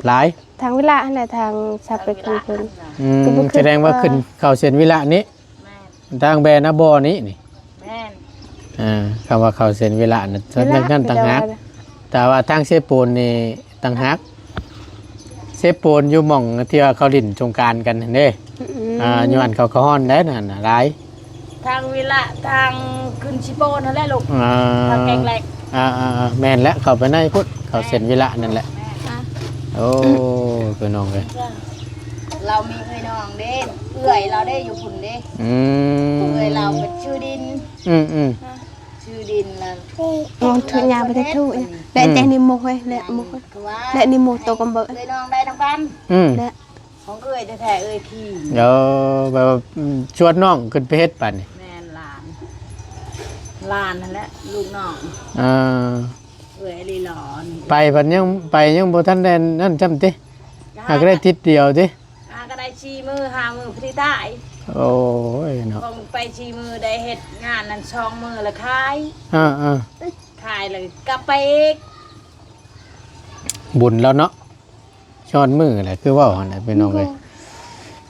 ຫຼາຍ ທາງວິລະຫັ້ນແຫຼະ ທາງຊາເປັກ ທາງວິລະ ເພິ່ນ. ອືມ ສະແດງວ່າຂຶ້ນເຂົ້າເສັ້ນວິລະນີ້. ແມ່ນ. ທາງແບນາບໍນີ້ນີ້. ແມ່ນ. ເອີ ຄຳວ່າເຂົ້າເສັ້ນວິລະນັ້ນ ນັ້ນຕ່າງຫາກ ແຕ່ວ່າທາງເຊໂປນນີ້ຕ່າງຫາກ. ເຊໂປນຢູ່ໝ່ອງທີ່ວ່າເຂົາຫຼິ້ນສົງການກັນຫັ້ນເດ້. ອືມ ອ່າ ຢູ່ຫັ້ນເຂົາກໍຮ້ອນໄດ໋ນັ້ນນະ ຫຼາຍ. ທາງວິລະ ທາງຂຶ້ນເຊໂປນຫັ້ນແຫຼະລູກ. ອ່າ ທາງແກງແລກ. ອ່າໆໆ ແມ່ນແຫຼະ ເຂົ້າໄປໃນພຸ້ນ ເຂົ້າເສັ້ນວິລະນັ້ນແຫຼະ. ແມ່ນ. ໂອ້ ພີ່ນ້ອງເອີຍ ລາວມີເອື້ອຍນ້ອງເດ້ ເອື້ອຍລາວເດ້ຢູ່ພຸ້ນເດ້. ອືມ ເອື້ອຍລາວເພິ່ນຊື່ດິນ. ອືມໆ ຊື່ດິນລະ ໂອ້ ທຸຍາໄປທຸ ແລະແຈງນິໂມເຮີຍ ແລະໂມເຮີຍ ແລະນິໂມໂຕກຳເບີ ເອື້ອຍນ້ອງໄດ້ນຳກັນ. ອືມ ແລະ ຂອງເອື້ອຍແທ້ໆ ເອື້ອຍຄີ. ເອີ ແບບວ່າ ອືມ ຊວນນ້ອງຂຶ້ນໄປເຮັດບາດນີ້. ແມ່ນ ຫຼານ ຫຼານຫັ້ນແຫຼະ ລູກນ້ອງ. ເອີ ເອື້ອຍລີຫຼໍ່ນີ້ ໄປພັດຍັງ ໄປຍັງບໍ່ທັນໄດ້ນັ້ນຊ້ຳຕິ ຫາກໍໄດ້ທິດດຽວຕິ ຫາກໍໄດ້ສີ່ມື້ຫ້າມື້ພໍດີຕາຍ. ໂອ້ຍເນາະ ຂອງໄປສີ່ມື້ໄດ້ເຮັດງານນັ້ນສອງມື້ລະຂາຍ. ເອີໆ ຂາຍລະກັບໄປອີກ. ບຸນແລ້ວເນາະ ຊອນມື້ແຫຼະ ຄືເວົ້າຫັ້ນແຫຼະ ພີ່ນ້ອງເອີຍ.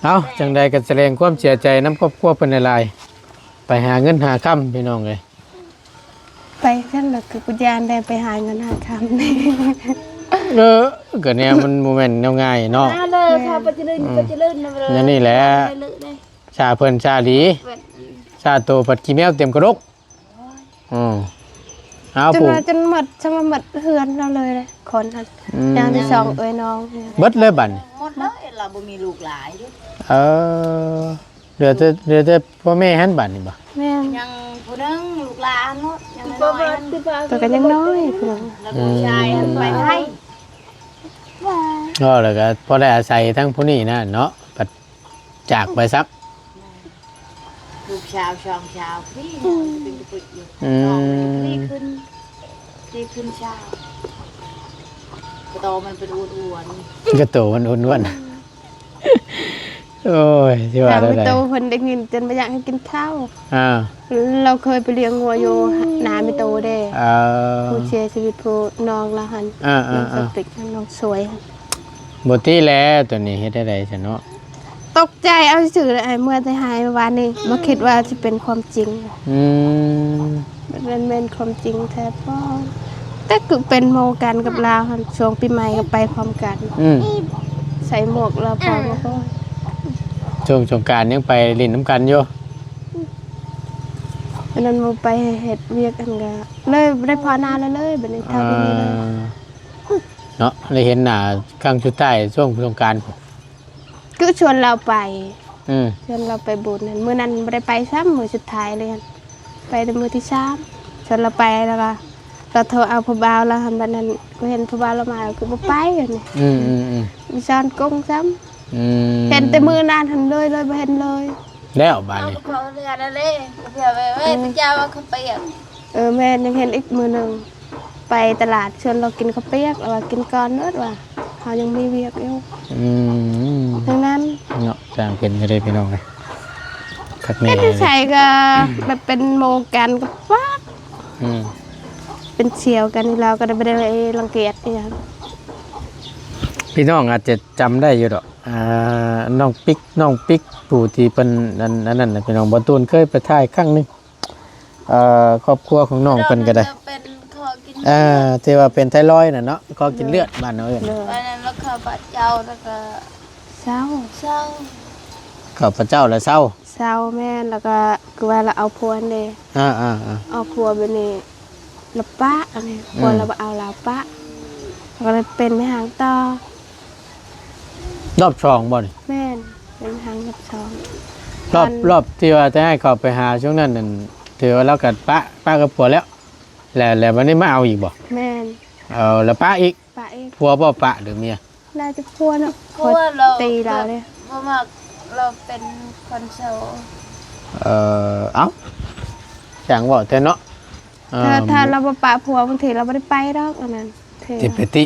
ເອົ້າ ຈັ່ງໃດກໍສະແດງຄວາມເສຍໃຈນຳຄອບຄົວເພິ່ນຫຼາຍໆ ໄປຫາເງິນຫາຄຳ ພີ່ນ້ອງເອີຍ. ໄປຊັ້ນລະຄືກູຢ້ານໄດ້ໄປຫາເງິນຫາຄຳ. ເອີ ກໍແນວມັນບໍ່ແມ່ນແນວງ່າຍເນາະ. ມາເລີຍ ພາໄປຈະເລີນ ອືມ ໄປຈະເລີນນະ ແນວນີ້ແຫຼະ ຊາເພິ່ນຊາດີ ຊາໂຕພັດຂີ້ແມວເຕັມກະດົກ. ອືມ ເອົາ ຈົນວ່າ ປູກ ຈົນໝົດ ຈະມາໝົດເຮືອນລາວເລີຍເດ້ ຄົນຫັ້ນ. ອືມ ຢ່າງທີ່ສອງເອື້ອຍນ້ອງ ເບິດເລີຍບັດນີ້. ໝົດເລີຍ ລາວບໍ່ມີລູກຫຼາຍ. ເອີ ເຫຼືອແຕ່ ເຫຼືອແຕ່ພໍ່ແມ່ຫັ້ນບັດນີ້ບໍ່? ແມ່ນ. ຍັງຜູ້ໜຶ່ງ ລູກຫຼານເນາະ ຍັງນ້ອຍ ແຕ່ກໍຍັງນ້ອຍ ອືມ ແລ້ວຜູ້ຊາຍຫັ້ນໄປໄທ. ກໍແລ້ວກໍພໍໄດ້ອາໄສທັງຜູ້ນີ້ນະເນາະ ພັດຈາກໄປຊ້ຳ. ລູກສາວສອງສາວນີ້ ອືມ ເປັນກະປຶກຢູ່. ອືມ ນ້ອງນີ້ດີຂຶ້ນ ດີຂຶ້ນຊາວ ກະໂຕມັນເປັນອ້ວນໆ ກະໂຕມັນອ້ວນໆ. ອືມ ເ ໂອ້ຍ ຊິວ່າແນວໃດ ແມ່ຕູ້ເພິ່ນໄດ້ຍິນຈົນບໍ່ຢາກໃຫ້ກິນເຂົ້າ. ອ່າ ລາວເຄີຍໄປລ້ຽງງົວຢູ່ນາແມ່ຕູ້ເດ້. ເອີ ຜູ້ເສຍຊີວິດຜູ້ນ້ອງລາວຫັ້ນ ອ່າໆໆ ນ້ອງສະຕິກ ນ້ອງສວຍ. ບໍ່ຕິແຫຼະ ໂຕນີ້ເຮັດແນວໃດຊັ້ນເນາະ. ຕົກໃຈເອົາຊື່ໆ ອ້າຍ ເມື່ອແຕ່ຫາຍວານນີ້ ບໍ່ຄິດວ່າຊິເປັນຄວາມຈິງ. ອືມ ມັນແມ່ນຄວາມຈິງແທ້ບໍ່? ແຕ່ຄືເປັນໝູ່ກັນກັບລາວຫັ້ນ ຊ່ວງປີໃໝ່ກໍໄປພ້ອມກັນ. ອືມ ໃສ່ໝວກລາວພ້ອມ. ຊ່ວງສົງການຍັງໄປຫຼິ້ນນຳກັນຢູ່. ອັນນັ້ນໝູ່ໄປເຮັດວຽກຫັ້ນກໍເລີຍບໍ່ໄດ້ພໍ້ໜ້າລາວເລີຍ ບັດນີ້ເທົ່ານີ້ເລີຍ. ອ່າ ເນາະ ໄດ້ເຫັນໜ້າຄັ້ງສຸດທ້າຍຊ່ວງສົງການ. ຄືຊວນລາວໄປ. ອືມ ຊວນລາວໄປບຸນຫັ້ນ ມື້ນັ້ນບໍ່ໄດ້ໄປຊ້ຳ ມື້ສຸດທ້າຍເລີຍຫັ້ນ ໄປແຕ່ມື້ທີສາມ. ຊວນລາວໄປ ແລ້ວກໍລາວໂທເອົາຜູ້ບ່າວລາວຫັ້ນ ບັດນັ້ນກໍເຫັນຜູ້ບ່າວລາວມາ ຄືບໍ່ໄປຫັ້ນ. ອືມໆໆ ມີຊ້ອນກົງຊ້ຳ. ອືມ ເຫັນແຕ່ມື້ນັ້ນຫັ້ນເລີຍ ເລີຍບໍ່ເຫັນເລີຍ. ແລ້ວບາດນີ້ ເອົາເຂົ້າເຮືອນນັ້ນເດ້ ເພື່ອໄວ້ ເອີ ໄວ້ແຕ່ເຈົ້າວ່າເຂົ້າປຽກ. ເອີ ແມ່ນ ຍັງເຫັນອີກມື້ໜຶ່ງ ໄປຕະຫຼາດ ຊວນລາວກິນເຂົ້າປຽກ ລາວວ່າກິນກ່ອນໂລດວ່າ ເຮົາຍັງມີວຽກຢູ່. ອືມ ດັ່ງນັ້ນເນາະ ຊ່າງເປັນຢູ່ເດ້ພີ່ນ້ອງເອີຍ ຄັກແນ່. ເຮັດໃສກໍແບບເປັນໝູ່ກັນກໍປັກ. ອືມ ເປັນສ່ຽວກັນ ລາວກໍໄດ້ ບໍ່ໄດ້ລັງກຽດອີ່ຫຍັງ. ພີ່ນ້ອງອາດຈະຈຳໄດ້ຢູ່ດອກ ອ່າ ນ້ອງປິກ ນ້ອງປິກ ຜູ້ທີ່ເພິ່ນ ອັນ ອັນນັ້ນນະ ພີ່ນ້ອງ ບ່າວຕູນເຄີຍໄປຖ່າຍຄັ້ງໜຶ່ງ. ເອີ ຄອບຄົວຂອງນ້ອງເພິ່ນກໍໄດ້ ເປັນຄໍກິນເລືອດ ເອີ ທີ່ວ່າເປັນໄທຣອຍນະເນາະ ຄໍກິນເລືອດ ໂດຍ ບ້ານເຮົາເອີ້ນ. ໂດຍ ອັນນັ້ນລະເຂົ້າພະເຈົ້າ ແລ້ວກໍເຊົາ ເຊົາ ເຂົ້າພະເຈົ້າແລ້ວເຊົາ. ເຊົາ ແມ່ນ ແລ້ວກໍຄືວ່າລາວເອົາຜົວຫັ້ນເດ້. ອ່າໆໆ ເອົາຜົວບາດນີ້ລາວປະ ອັນນີ້ ອືມ ຜົວລາວບໍ່ເອົາ ລາວປະ ລາວກໍເລີຍເປັນແມ່ຮ້າງຕໍ່. ຮອບສອງບໍ່ນີ້? ແມ່ນ ເປັນຄັ້ງຮອບສອງ. ຮອບ ຕອນ ຮອບທີ່ວ່າແຕ່ໃຫ້ເຂົ້າໄປຫາຊ່ວງນັ້ນນັ້ນ ຖືວ່າລາວກໍປະ ປະກັບຜົວແລ້ວ ແລ້ວ ແລ້ວບັດນີ້ມາເອົາອີກບໍ່? ແມ່ນ ເອົາແລ້ວປະອີກ. ປະອີກ. ຜົວບໍ່ປະ ຫຼືເມຍ? ໜ້າຈະຜົວເນາະ ຜົວລາວ ຜົວຕີລາວເດ້ ບໍ່ມັກ ລາວເປັນຄົນເຊົາ. ເອີ ເອົ້າ ຊ່າງເວົ້າແທ້ເນາະ. ຖ້າ ເອີ ຖ້າລາວບໍ່ປະຜົວ ບາງທີລາວບໍ່ໄດ້ໄປດອກ ອັນນັ້ນ ຊິໄປຕິ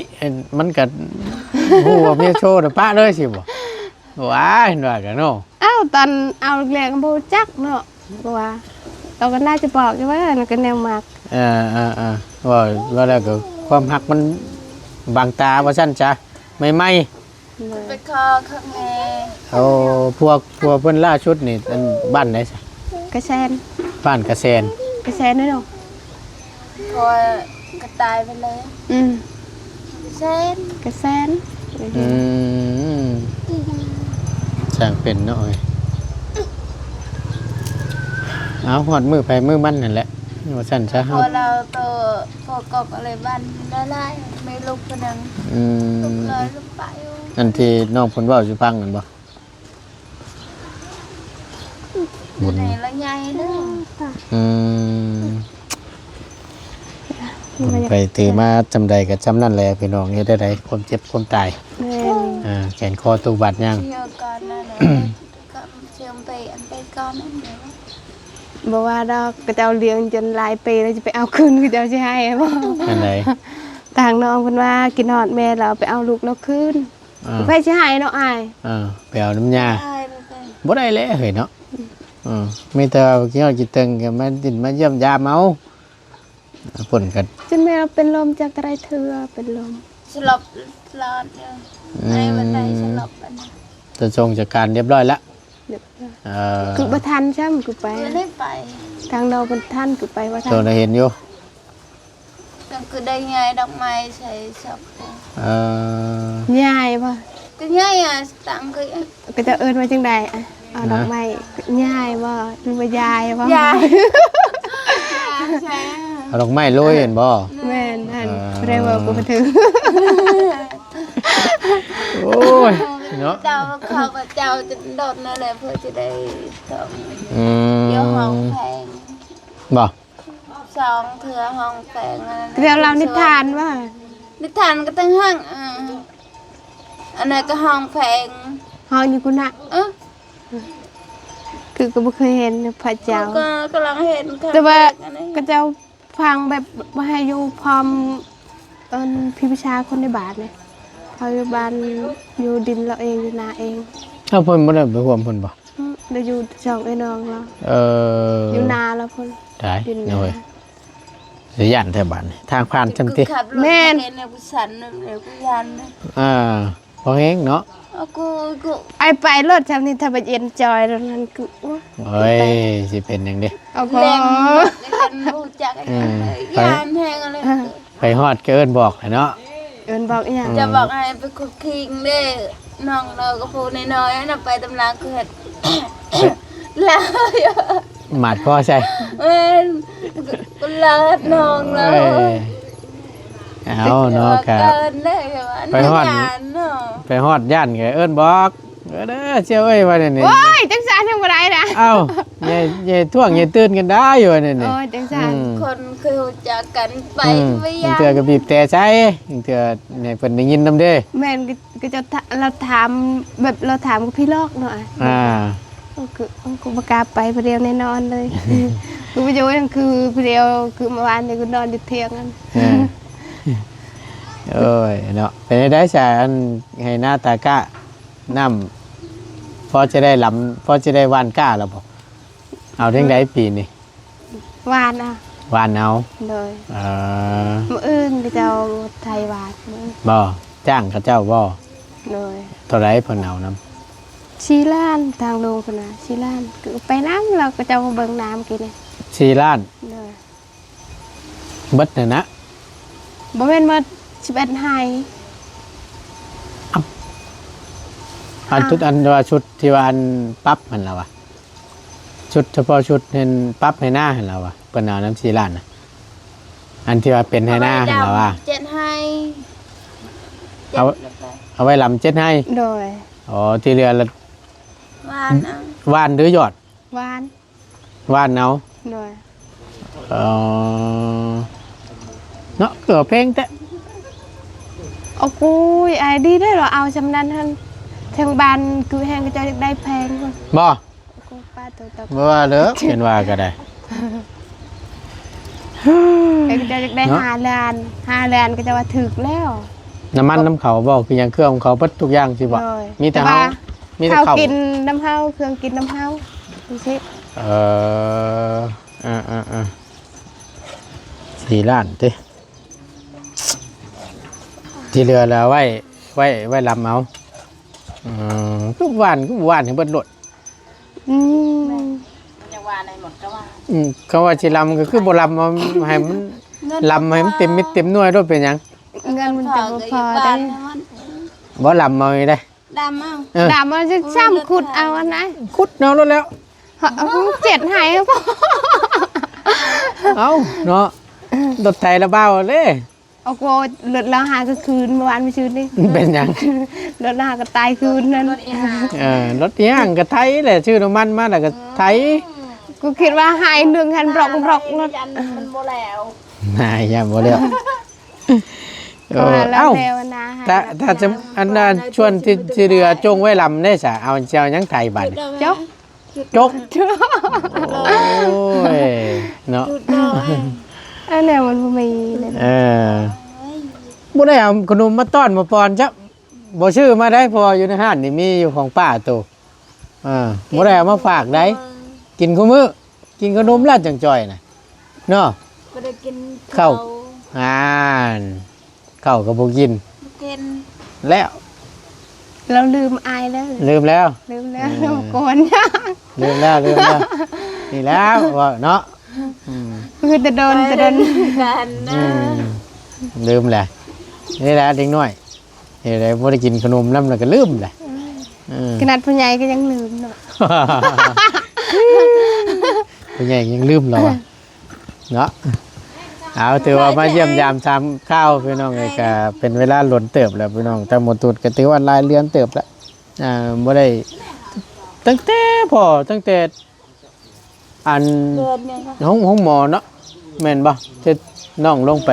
ມັນກໍຮູ້ວ່າເມຍໂຊແລ້ວປະເລີຍຊິບໍ່? ວ້າຍ ວ່າກັນເນາະ. ເອົ້າ ຕອນເອົາແລກໆ ບໍ່ຮູ້ຈັກເນາະ ເພາະວ່າເຮົາກໍໜ້າຈະບອກຢູ່ວ່າ ອັນນັ້ນກໍແນວມັກ. ເອີໆໆ ເວົ້າ ເວົ້າແລ້ວກໍຄວາມຮັກມັນບັງຕາວ່າຊັ້ນຊະ ໃໝ່ໆ. ໂດຍ ໄປຂໍຂ້າງແມ່. ໂອ້ ພວກ ພວກເພິ່ນລ່າສຸດນີ້ ອັນ ບ້ານໃດຊະ? ກະແຊນ. ບ້ານກະແຊນ. ກະແຊນເນາະ ເພາະວ່າກະຕາຍໄປແລ້ວ. ອືມ ກະແຊນ ກະແຊນ. ອືມ ຊ່າງເປັນເນາະເອີຍ. ເອົາ ຮອດມື້ໃຜມື້ມັນຫັ້ນແຫຼະ ວ່າຊັ້ນຊະ. ເຮົາ ຜົວລາວໂຕ ຜົວກອກອະໄລບ້ານຫຼາຍໆ ມີລູກຜູ້ໜຶ່ງ. ອືມ ລູກເລີຍລູກປະຢູ່ ອັນທີ່ນ້ອງເພິ່ນເວົ້າສູ່ຟັງນັ້ນບໍ່? ບຸນ ໃນລະໃຫຍ່ເດີ. ອືມ ບຸນໄປຖືມາຈຳໃດກໍຈຳນັ້ນແຫຼະພີ່ນ້ອງ ເຮັດໄດ້ໃດ ຄວາມເຈັບຄວາມຕາຍ. ແມ່ນ ອ່າ ແຂນຄໍຕົກບາດຍ່າງ ບໍ່ວ່າດອກ ຂະເຈົ້າລ້ຽງຈົນຫຼາຍປີແລ້ວ ຈະໄປເອົາຄືນ ຂະເຈົ້າຊິໃຫ້ບໍ່? ອັນໃດ? ທາງນ້ອງເພິ່ນວ່າ ກິນຮອດແມ່ແລ້ວ ເອົາໄປເອົາລູກລາວຄືນ. ອ່າ ໃຜຊິໃຫ້ເນາະອ້າຍ? ອ່າ ໄປເອົານຳຍ່າ ບໍ່ໄດ້ແຫຼະເຮີ້ຍເນາະ. ອືມ ເອີ ມີແຕ່ວ່າກິນຮອດກິນເຖິງກໍມາດິນມາຢ້ຽມຢາມເອົາ. ຝົນກັນ ຈົນແມ່ເປັນລົມຈັກເທົ່າໃດເທື່ອ ເປັນລົມ ສະຫຼົບຫຼອດຢູ່. ອືມ ໃນວັນໃດສະຫຼົບອັນນັ້ນ ຈະສົ່ງຈັດການຮຽບຮ້ອຍລະ. ຮຽບຮ້ອຍ. ເອີ ຄືບໍ່ທັນຊ້ຳ ຄືໄປ ຄືໄດ້ໄປ ທາງດອກບໍ່ທັນ ຄືໄປບໍ່ທັນ. ໂຕໄດ້ເຫັນຢູ່ ກໍຄືໄດ້ຍ້າຍດອກໄມ້ໃສ່ສັບ. ເອີ ຍ້າຍບໍ່? ກໍຍ້າຍອະ ຕັ້ງຄື ເຂົາເຈົ້າເອີ້ນວ່າຈັ່ງໃດອະ? ເອົາດອກໄມ້ ຍ້າຍບໍ່ ຫຼືວ່າຢາຍບໍ່? ຢາຍ ເອົາດອກໄມ້ໂລຍແມ່ນບໍ່? ແມ່ນຫັ້ນ. ເອີ ແປວ່າບໍ່ຖືກ. ໂອ້ຍ ເນາະ ເຈົ້າເຂົາພະເຈົ້າຈະດົນນັ້ນແຫຼະ ເພື່ອຈະໄດ້ຕ້ອງ ອືມ ຢູ່ຫ້ອງແພງບໍ່? ສອງເທື່ອຫ້ອງແພງ. ແລ້ວເລົ່ານິທານວ່າ ນິທານກໍຕັ້ງຫ້ອງ ເອີ ອັນນັ້ນກໍຫ້ອງແພງ ຫ້ອງຢູ່ພຸ້ນນະ. ເອີ ຄືກໍບໍ່ເຄີຍເຫັນພະເຈົ້າ ກໍ ກໍກຳລັງເຫັນ ແຕ່ວ່າຂະເຈົ້າຟັງແບບບໍ່ໃຫ້ຢູ່ພ້ອມ ເອີ້ນ ພີ່ວິຊາຄົນໃນບ້ານເດ ເຂົາຢູ່ບ້ານ ຢູ່ດິນລາວເອງ ຢູ່ນາເອງ. ເອົາ ເພິ່ນບໍ່ໄດ້ໄປຮ່ວມເພິ່ນບໍ່? ອືມ ໄດ້ຢູ່ຊ່ອງເອື້ອຍນ້ອງລາວ. ເອີ ຢູ່ນາລາວພຸ້ນ. ຕາຍ ຢູ່ນາ ໂອ້ຍ ຢ້ານແທ້ບາດນີ້ ທາງຜ່ານຈຳຕິ. ແມ່ນ ກູສັ່ນແລ້ວ ກູຢ້ານ. ອ່າ ພໍແຮງເນາະ. ເອົາ ກູ ກູ ໄອ້ໄປລົດຊ່ຳນີ້ ຖ້າໄປເອັນຈອຍໂລດນັ້ນ ກູ ໂອ້ຍ ໂອ້ຍ ຊິເປັນຫຍັງເດ້. ເອົາ ແລ່ນ ບໍ່ຮູ້ຈັກຫຍັງເລີຍ ອືມ ຢ້ານແຮງເລີຍ. ໄປຮອດກໍເອີ້ນບອກແຫຼະເນາະ. ເອີ້ນບອກອີ່ຫຍັງ? ອືມ ຈະບອກໃຫ້ໄປຄຸກຄີງເດ້ ນ້ອງລາວກໍຜູ້ນ້ອຍໆ ນະ ໄປຕາມຫຼັງຄືເຮັດ ລາວໝາດຄໍໃສ່. ແມ່ນ ລາວເຮັດນ້ອງລາວ. ເອີ ເອົາເນາະ ກະໄປຮອດ ໄປຮອດຢ້ານກໍເອີ້ນບອກ. ເອີເດີ ສ່ຽວເອີຍ ວ່າແນວນີ້. ໂອ້ຍ ຈັ່ງຊັ້ນຍັງບໍ່ໄດ້ນະ. ເອົ້າ ຢ່າ ຢ່າທ້ວງ ຢ່າຕື່ນກັນໄດ້ ວ່າແນວນີ້. ໂອ້ຍ ຈັ່ງຊັ້ນ ອືມ ຄົນເຄີຍຮູ້ຈັກກັນໄປ ອືມ ໄປຢ້ານ ບາງເທື່ອກໍບີບແຕໃສ່ ບາງເທື່ອໃຫ້ເພິ່ນໄດ້ຍິນນຳເດ້. ແມ່ນ ກໍ ກໍຈະ ລາວຖາມ ແບບລາວຖາມກັບພີ່ລອກເນາະ. ອ່າ ໂອ້ ຄື ໂອ້ ກູບໍ່ກ້າໄປຜູ້ດຽວແນ່ນອນເລີຍ. ກູບໍ່ຢູ່ ຄືຜູ້ດຽວ ຄືເມື່ອວານນີ້ ກູນອນຢູ່ຖຽງນັ້ນ. ເອີ ໂອ້ຍເນາະ ເປັນຈັ່ງໃດຊະ ອັນໄຮ່ນາຕາກ້າ ນ້ຳພໍຈະໄດ້ລຳ ພໍຈະໄດ້ຫວ່ານກ້າແລ້ວບໍ່? ເອົາຈັ່ງໃດປີນີ້? ຫວ່ານເອົາ ຫວ່ານເອົາ. ໂດຍ ເອີ ມື້ອື່ນເຂົາເຈົ້າໄຖຫວ່ານ. ບໍ່ ຈ້າງເຂົາເຈົ້າບໍ່? ໂດຍ ເທົ່າໃດເພິ່ນເອົານຳ? ສີ່ລ້ານ ທາງໂລງພຸ້ນນະ ສີ່ລ້ານ ຄືໄປນຳ ແລ້ວເຂົາເຈົ້າມາເບິ່ງນາມື້ກີ້ນີ້ ສີ່ລ້ານ. ໂດຍ ເບິດນັ້ນນະ? ບໍ່ແມ່ນໝົດ ສິບເອັດໄຮ່. ເອົ້າ ອັນ ເອົ້າ ຊຸດ ອັນວ່າຊຸດທີ່ວ່າອັນປັບຫັ້ນລະວະ? ຊຸດ ສະເພາະຊຸດເຫັນປັບໄຮ່ນາຫັ້ນລະວະ? ເພິ່ນເອົານຳສີ່ລ້ານນະ ອັນທີ່ວ່າເປັນໄຮ່ນາຫັ້ນລະວະ? ເຈັດໄຮ່ ເອົາ ເຈັດ ເອົາໄວ້ລຳເຈັດໄຮ່. ໂດຍ ອໍ ທີ່ເຫຼືອລະ ຫວ່ານເອົາ. ຫວ່ານຫຼືຢອດ? ຫວ່ານ ຫວ່ານເອົາ. ໂດຍ ເອີ ເນາະ ເກືອແພງແທ້. ໂອ້ຍ ອ້າຍ ດີເດ້ລາວເອົາຊ່ຳນັ້ນຫັ້ນ ທາງບ້ານຄືແຮງເຂົາເຈົ້າຢາກໄດ້ແພງ. ບໍ່ ໂອ້ ປາໂຕ ບໍ່ວ່າເດີ ເປັນວ່າກໍໄດ້ ເຂົາເຈົ້າຢາກໄດ້ ເນາະ ຫ້າລ້ານ ຫ້າລ້ານ ເຂົາເຈົ້າວ່າຖືກແລ້ວ. ນ້ຳມັນນຳເຂົາບໍ່? ຄືຫຍັງ ເຄື່ອງຂອງເຂົາເບິດທຸກຢ່າງຊິບໍ່? ໂດຍ ມີແຕ່ເຮົາ ມີແຕ່ເຂົ້າ ເຂົ້າກິນນຳເຮົາ ເຄື່ອງກິນນຳເຮົາ ຈັ່ງຊີ້. ເອີ ອ່າໆໆ ສີ່ລ້ານຕິ ທີ່ເຫຼືອລະໄວ້ ໄວ້ ໄວ້ລຳເອົາ. ອືມ ຄືຫວ່ານ ຄືຫວ່ານໃຫ້ເບິດໂລດ. ອືມ ມັນຍັງຫວ່ານໃຫ້ໝົດກໍວ່າ ອືມ ຄຳວ່າຊິລຳກໍຄືບໍ່ລຳເອົາ ໃຫ້ມັນ ເງິນ ລຳໃຫ້ມັນເຕັມເມັດເຕັມໜ່ວຍໂລດ ເປັນຫຍັງ? ເງິນມັນຈະບໍ່ພໍເດ້. ບໍ່ລຳເອົານີ້ເດ້ ດຳເອົາ ເອີ ດຳເອົາ ຊ້ຳຂຸດເອົາອັນໃດ ຂຸດເອົາໂລດແລ້ວ ເອົາເຈັດໄຮ່. ເອົ້າເນາະ ລົດໄຖລະບ່າວເດ້. ເອົາ ໂອ້ ລົດລາວຫາກໍຄືນ ເມື່ອວານມື້ຊືນນີ້. ເປັນຫຍັງ? ລົດລາວຫາກໍຕາຍຄືນນັ້ນ. ເອີ ລົດອີຫຍັງກໍໄຖແຫຼະ ຊື້ນ້ຳມັນມາແລ້ວກໍໄຖ. ກູຄິດວ່າໄຮ່ໜຶ່ງຫັ້ນບລັອກໆ ລົດ ມັນບໍ່ແລ້ວ ນາຍ ຢ້ານບໍ່ແລ້ວ. ເອີ ເອົ້າ ແລ້ວນະ ຖ້າ ຖ້າຈະ ອັນນັ້ນ ສ່ວນທີ່ ທີ່ເຫຼືອຈົ່ງໄວ້ລຳໄດ້ສະ ເອົາ ຊິເອົາຫຍັງໄຖບາດນີ້? ຈົກ ຈົກ ໂອ້ຍ ເນາະ ອັນແນວມັນບໍ່ມີເລີຍ. ເອີ ບໍ່ໄດ້ເອົາຂະໜົມມາຕ້ອນມາປອນຈ້ະ ບໍ່ຊື້ມາໄດ້ ເພາະວ່າຢູ່ໃນຮ້ານນີ້ມີຢູ່ຂອງປ້າໂຕ. ເອີ ບໍ່ໄດ້ເອົາມາຝາກໃດ ກິນຄູ່ມື້ ກິນຂະໜົມແລ້ວຈັ່ງຈ່ອຍນະ ເນາະ ບໍ່ໄດ້ກິນເຂົ້າ ເຂົ້າ ອ່ານ ເຂົ້າກໍບໍ່ກິນ ບໍ່ກິນແລ້ວ. ລາວລືມອ້າຍແລ້ວ ລືມແລ້ວ ລືມແລ້ວ ເອີ ລືມກ່ອນ ລືມແລ້ວ ລືມແລ້ວ ນີ້ແລ້ວເວົ້າເນາະ. ອືມ ຄືແຕ່ດົນ ແຕ່ດົນ ກັນນະ ອືມ ລືມແຫຼະ ນີ້ແຫຼະເດັກນ້ອຍ ເຮັດໃດບໍ່ໄດ້ກິນຂະໜົມນຳ ແລ້ວກໍລືມແຫຼະ. ເອີ ຂະໜາດຜູ້ໃຫຍ່ກໍຍັງລືມເນາະ ຜູ້ໃຫຍ່ຍັງລືມແລ້ວວ່າ ເນາະ. ເອົາ ຖືວ່າມາຢ້ຽມຢາມຖາມຂ່າວພີ່ນ້ອງເອີຍ ກໍເປັນເວລາດົນເຕີບແລ້ວພີ່ນ້ອງ ທາງໝໍຕູດກໍຖືວ່າຫຼາຍເດືອນເຕີບແລ້ວ ອ່າ ບໍ່ໄດ້ ຕັ້ງແຕ່ພໍ້ ຕັ້ງແຕ່ ອັນ ໂຮງ ໂຮງໝໍເນາະ ແມ່ນບໍ່? ທີ່ນ້ອງລົງໄປ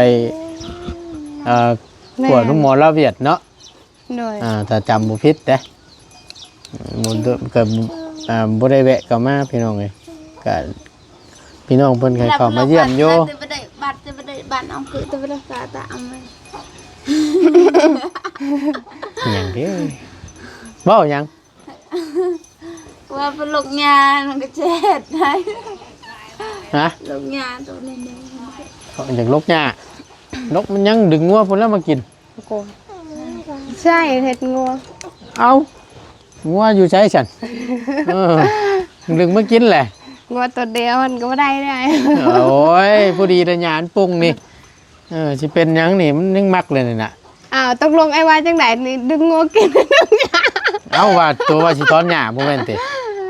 ເອີ ແມ່ນ ກວດໂຮງໝໍລາວຫວຽດເນາະ. ໂດຍ ອ່າ ຖ້າຈຳບໍ່ຜິດເດ້ ບໍ່ ກໍ ອ່າ ບໍ່ໄດ້ແວະເຂົ້າມາພີ່ນ້ອງເອີຍ ກໍພີ່ນ້ອງເພິ່ນກໍເຂົ້າມາຢ້ຽມຢູ່. ບັດ ບັດ ບັດ ບັດ ເອົາຄື ຕະ ຕະ ຕະ ເອົາມາ ຫຍັງເດ້ ເວົ້າຫຍັງ? ວ່າເປັນໂລກຫຍ້າ ມັນກໍຈະເຮັດໃຫ້ ຮະ? ໂລກຫຍ້າໂຕນີ້ໆ ຢາກລົກຫຍ້າ ລົກມັນຍັງດຶງງົວພຸ້ນແລ້ວມາກິນ. ໂອ້ໂຫ ໃຊ່ ເຮັດງົວ. ເອົ້າ ງົວຢູ່ໃສຊັ້ນ? ເອີ ດຶງມາກິນແຫຼະ. ງົວຕົວດຽວມັນກໍບໍ່ໄດ້ເດ້. ໂອ້ຍ ພໍດີແຕ່ຫຍ້າມັນປຸງນີ້. ເອີ ຊິເປັນຫຍັງນີ້ ມັນຍັງມັກເລີຍນີ້ນະ. ອ້າວ ຕົກລົງອ້າຍວ່າຈັ່ງໃດນີ້ ດຶງງົວກິນ. ເອົ້າ ວ່າຕົວວ່າຊິຖອນຫຍ້າບໍ່ແມ່ນຕິ?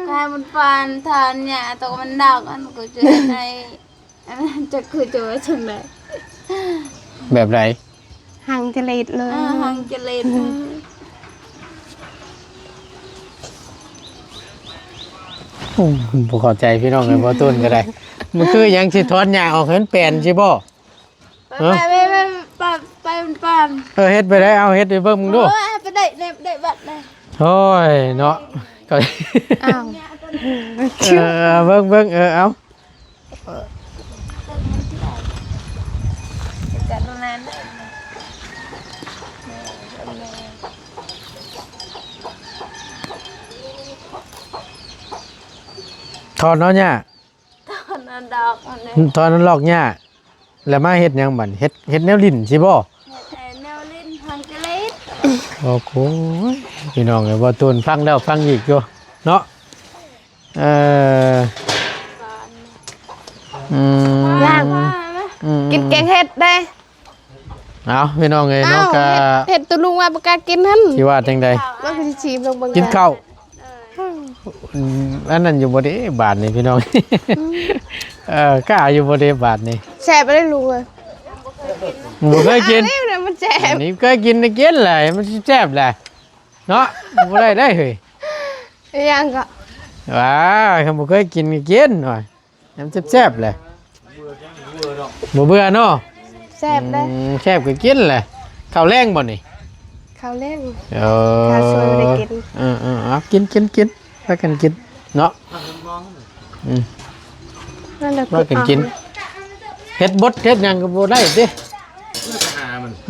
ໃຫ້ມັນປານຖອນຫຍ້າ ຕົກມັນດອກ ອັນກໍຈະໃຫ້ ອັນນັ້ນຈັກຄືຈະວ່າຈັ່ງໃດ? ແບບໃດ? ຫັງຈະເລັດເລີຍ. ເອີ ຫັງຈະເລັດເລີຍ. ໂອ້ ບໍ່ເຂົ້າໃຈພີ່ນ້ອງເອີຍ ບໍ່ຕົ້ນກໍໄດ້. ມັນຄືຫຍັງຊິຖອນຫຍ້າອອກໃຫ້ມັນແປນຊິບໍ່? ໄປ ຮະ? ໄປ ໄປ ໄປ ໄປ ໄປ ໄປ ເອີ ເຮັດໄປໄດ້ ເອົາເຮັດໃຫ້ເບິ່ງເບິ່ງດູ. ເອີ ໄປໄດ້ ໄດ້ ໄດ້ບັດເລີຍ. ໂອ້ຍ ເນາະ ກໍ ອ້າວ ເອີ ເບິ່ງ ເບິ່ງ ເອີ ເອົາ. ຖອນເນາະຫຍ້າ ຖອນອັນດອກມັນເດ້ ຖອນອັນດອກຫຍ້າ ແລ້ວມາເຮັດຫຍັງບັດນີ້? ເຮັດ ເຮັດແນວຫຼິ້ນຊິບໍ່? ເຮັດແນວຫຼິ້ນ ຫັງຈະເລັດ. ໂອ້ໂຫ ພີ່ນ້ອງເອີຍ ບໍ່ຕູນຟັງແລ້ວຟັງອີກຢູ່ເນາະ. ເອີ ອືມ ຍ່າງ ອືມ ກິນແກງເຫັດເດ້. ເອົາ ພີ່ນ້ອງເອີຍເນາະ ເອົ້າ ກໍ ເຫັດ ເຫັດໂຕລຸງວ່າບໍ່ກ້າກິນຫັ້ນ ຊິວ່າຈັ່ງໃດ? ມັນກໍຊິຊີມລົງເບິ່ງ ກິນເຂົ້າ. ເອີ ອືມ ອັນນັ້ນຢູ່ບໍ່ເດບາດນີ້ ພີ່ນ້ອງ? ອືມ ເອີ ກ້າຢູ່ບໍ່ເດບາດນີ້? ແຊບເດ້ລຸງເອີຍ. ບໍ່ເຄີຍກິນ ອັນນີ້ມັນແຊບ ອັນນີ້ເຄີຍກິນ ໄດ້ກິນແຫຼະ ມັນຊິແຊບແຫຼະເນາະ. ບໍ່ໄດ້ເດ້ເຮີ້ຍ ອີຫຍັງກໍ ວ້າ ຄັນບໍ່ເຄີຍກິນກໍກິນວ່າ ມັນແຊບໆແຫຼະ ບໍ່ເບື່ອເນາະ. ແຊບເດ້ ອືມ ແຊບກໍກິນແຫຼະ. ເຂົ້າແລງບໍ່ນີ້? ເຂົ້າແລງ ເອີ ເຂົ້າສວຍບໍ່ໄດ້ກິນ. ເອີໆ ເອົາ ກິນໆໆ ພາກັນກິນເນາະ. ອືມ ພາກັນກິນ ເຮັດບົດເຮັດຫຍັງກໍບໍ່ໄດ້ຕິ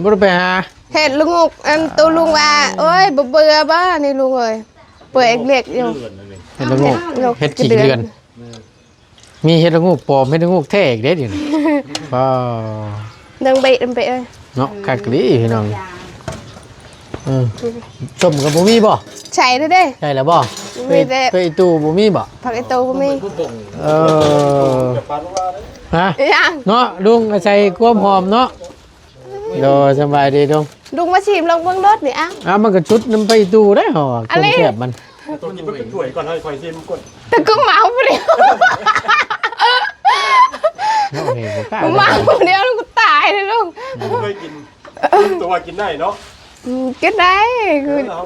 ບໍ່ໄດ້ໄປຫາ ເຮັດລະງົກ. ອັນໂຕລຸງວ່າ ໂອ້ຍ ບໍ່ເບື່ອບໍ່ນີ້ລຸງເອີຍ ເປື່ອຍເລັກໆຢູ່ ເຮັດລະງົກ ເຮັດຂີ້ເດືອນ. ມີເຫັດລະໂງກປອມ ເຫັດລະໂງກແທ້ອີກເດ້ດຽວນີ້. ວ້າວ ເບິ່ງເບະ ເບິ່ງເບະເອີຍ ເນາະ ຄັກອີ່ຫຼີພີ່ນ້ອງ. ເອີ ສົ້ມກໍບໍ່ມີບໍ່? ໃສ່ແລ້ວເດ້ ໃສ່ແລ້ວບໍ່? ມີແຕ່ ເອີ ອີ່ຕູບໍ່ມີບໍ່? ຜັກອີ່ຕູບໍ່ມີ. ເອີ ຮະ? ອີຫຍັງ? ເນາະ ລຸງອາໄສຄວາມຫອມເນາະ. ໂດຍ ສະບາຍດີລຸງ. ລຸງມາຊີມລອງເບິ່ງໂລດນີ້ ເອົ້າ ເອົາ ມັນກໍຊຸດນຳໄປຕູໄດ້ເຮົາ ອັນນີ້ ຄວາມແຊບມັນ. ໂຕກິນເບິດເປັນຖ້ວຍກ່ອນ ໃຫ້ຂ້ອຍຊີມກ່ອນ. ແຕ່ກໍເມົາຜູ້ດຽວ ເມົາຜູ້ດຽວ ລູກຕາຍເລີຍລູກ. ເຄີຍກິນ ໂຕວ່າກິນໄດ້ເນາະ. ອືມ ກິນໄດ້ ຄື ເອີ ເຮົາ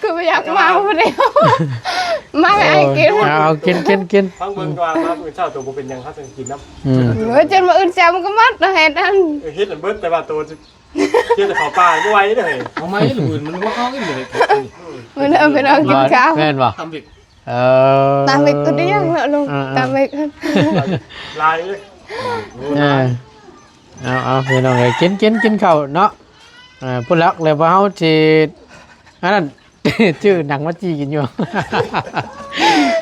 ຄືບໍ່ຢາກເມົາຜູ້ດຽວ ມາໃຫ້ອ້າຍກິນ. ເອົາ ກິນ ກິນ ກິນ ຟັງເບິ່ງວ່າມາມື້ເຊົ້າໂຕບໍ່ເປັນຫຍັງ ເຮົາຈຶ່ງກິນນຳ. ອືມ ເອີ ຈົນມື້ອື່ນເຊົ້າມັນກໍໝົດເນາະ ເຮັດອັນ ເອີ ເຮັດອັນເບິດ ແຕ່ວ່າໂຕຈະ ເຮັດເຂົ້າປ່າບໍ່ໄຫວເດີ. ເອົາໃໝ່ລະມື້ມັນບໍ່ເອົາອີກເລີຍ. ເອີ ພີ່ນ້ອງກິນເຂົ້າ ແມ່ນບໍ່? ຕຳເບັກ ເອີ ຕຳເບັກຕົວດຽວເນາະລຸງ. ເອີໆ ຕຳເບັກ ຫຼາຍເລີຍ. ເອີ ເອົາໆ ພີ່ນ້ອງເອີຍ ກິນ ກິນ ກິນເຂົ້າເນາະ. ເອີ ພຸ້ນລະ ແລ້ວພວກເຮົາຊິ ອັນນັ້ນ ຊື້ໜັງມາຈີ່ກິນຢູ່.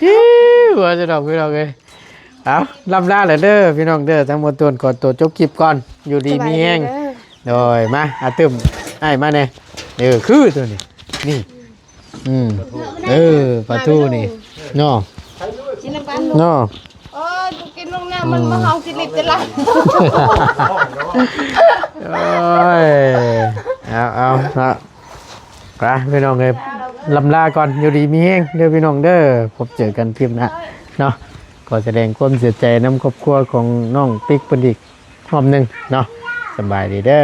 ຫິວວ່າຊັ້ນດອກ ພີ່ນ້ອງເອີຍ. ເອົາ ລ່ຳລາແລ້ວເດີພີ່ນ້ອງເດີ ທັງໝົດທຸກຄົນ ຂໍຕົວຈົບຄລິບກ່ອນ ຢູ່ດີມີແຮງ. ສະບາຍດີເດີ. ໂດຍ ມາ ອາຕຶມ ອ້າຍມາແດ່. ເອີ ຄືຕົວນີ້ ນີ້ ອືມ ເອີ ປາທູນີ້ເນາະ ກິນນຳກັນເນາະ. ໂອ້ຍ ບໍ່ກິນລົງນ້ຳ ມັນ ອືມ ມາເຮົາກິນລິບຕະຫຼາດ. ໂອ້ຍ ເອົາໆ ເນາະ. ໄປພີ່ນ້ອງເອີຍ ລ່ຳລາກ່ອນ ຢູ່ດີມີແຮງເດີພີ່ນ້ອງເດີ ພົບເຈີກັນຄລິບໜ້າເນາະ. ຂໍສະແດງຄວາມເສຍໃຈນຳຄອບຄົວຂອງນ້ອງປິກເພິ່ນອີກຮອບໜຶ່ງເນາະ. ສະບາຍດີເດີ.